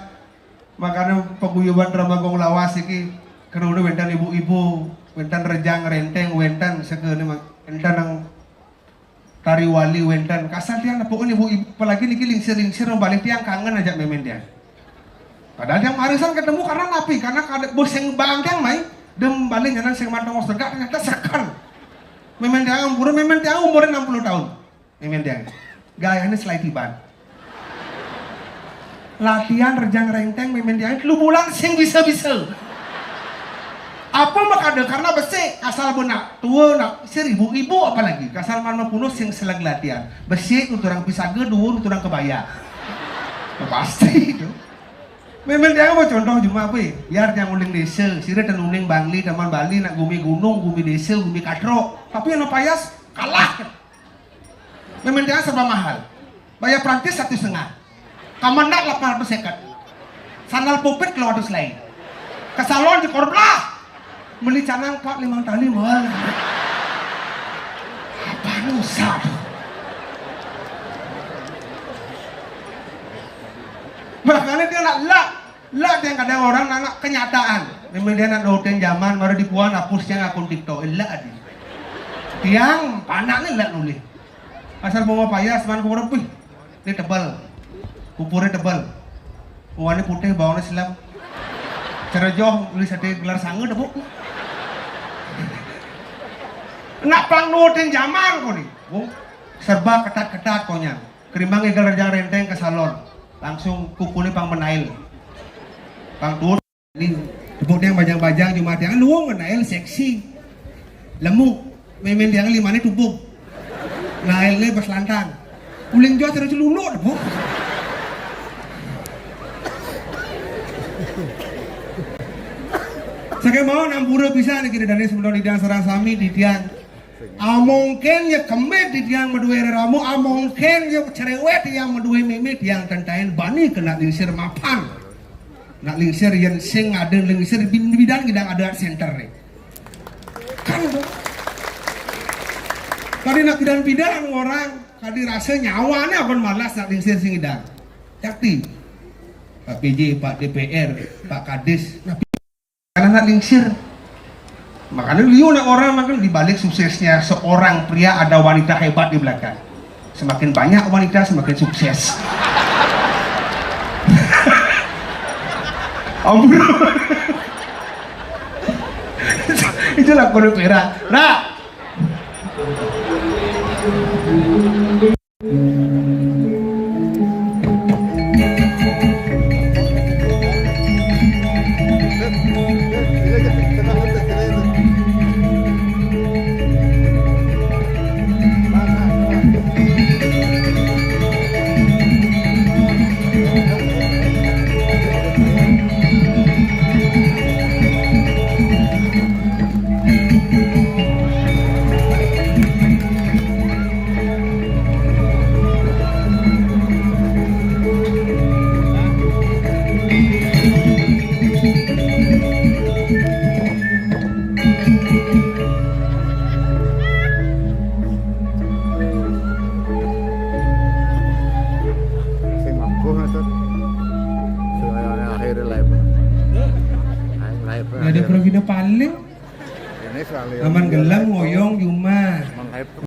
Makanya paguyuban drama gong lawas iki keruni wénten ibu-ibu, wénten rejang renteng, wénten segala wénten yang tari wali wénten. Kasar tiang nepuk ibu-ibu, apalagi niki lingsir-lingsir balik tiang kangen aja mémén tiang. Padahal tiang marisan ketemu karena napi, karena kada bos yang bang tiang mai dem balik jalan sing mantong tegak ternyata seger. Mémén tiang umur mémén tiang umurnya enam puluh tahun. Mémén tiang. Gayanya selai tiban. Latihan rejang renteng mémén tiang telu bulan sing bisa-bisa. Apa makada karena besi kasal benak tua nak seribu ibu apalagi kasal mana punus sing selag latihan besi tuturang pisaga dua tuturang kebaya. Pasti itu. Mémén tiang mau contoh cuma apa ya? Biar tiang uling desa, sira dan uling Bangli, taman Bali, nak gumi gunung, gumi desa, gumi katrok. Tapi yang payas kalah. Mémén tiang serba mahal. Bayar Prancis satu setengah. Kamenak delapan ratus seket. Sandal pupit kalau atus lain. Ke salon di Korblah. Beli canang pak limang tali mahal. Apa nusa tuh? Makanya dia nak lak lak yang kadang orang anak kenyataan. Mémén tiang nak doten zaman baru dipuan hapus yang akun TikTok lak adi. Tiang panak nih lak nulis. Asal bawa payas man kurang pih. Ini tebal. Pupurnya tebal. Warnanya putih, bawangnya selam. Cerejoh, beli sate gelar sanga debuk. Nak pang nurutin zaman kau nih. Wong serba ketat-ketat kau nya. Kerimbang igal rejang renteng ke salon. Langsung kukunya pang menail. Pang tuut. Ini tepuk tiang bajang-bajang cuma tiang luung menail seksi. Lemu. Mémén tiang lima ini tubuk. Nailnya pas lantang. Uling jauh terus luluk tepuk. Saya mau nampura bisa nih kira dari sebelum di tiang serang sami di tiang. Amongken ya kemit di tiang medue reramu, amongken ya cerewet tiang medue mimit tiang tentain bani kena lingsir mapan. Nak lingsir yang sing ada lingsir bin bidan kita ada center nih. Kan itu. Tadi nak bidan-bidan orang, tadi rasa nyawane akan malas nak lingsir sing idang. Yakti. Pak P J, Pak D P R, Pak Kadis, nah karena nak lingsir. Makanya liu nak orang makan di balik suksesnya seorang pria ada wanita hebat di belakang. Semakin banyak wanita semakin sukses. Ampun. Itulah kode perak. Nah, Sing mampu, maksud. Sing akhirnya live. Live, live. Ada program paling. Ini sekali. Aman gelem ngoyong cuma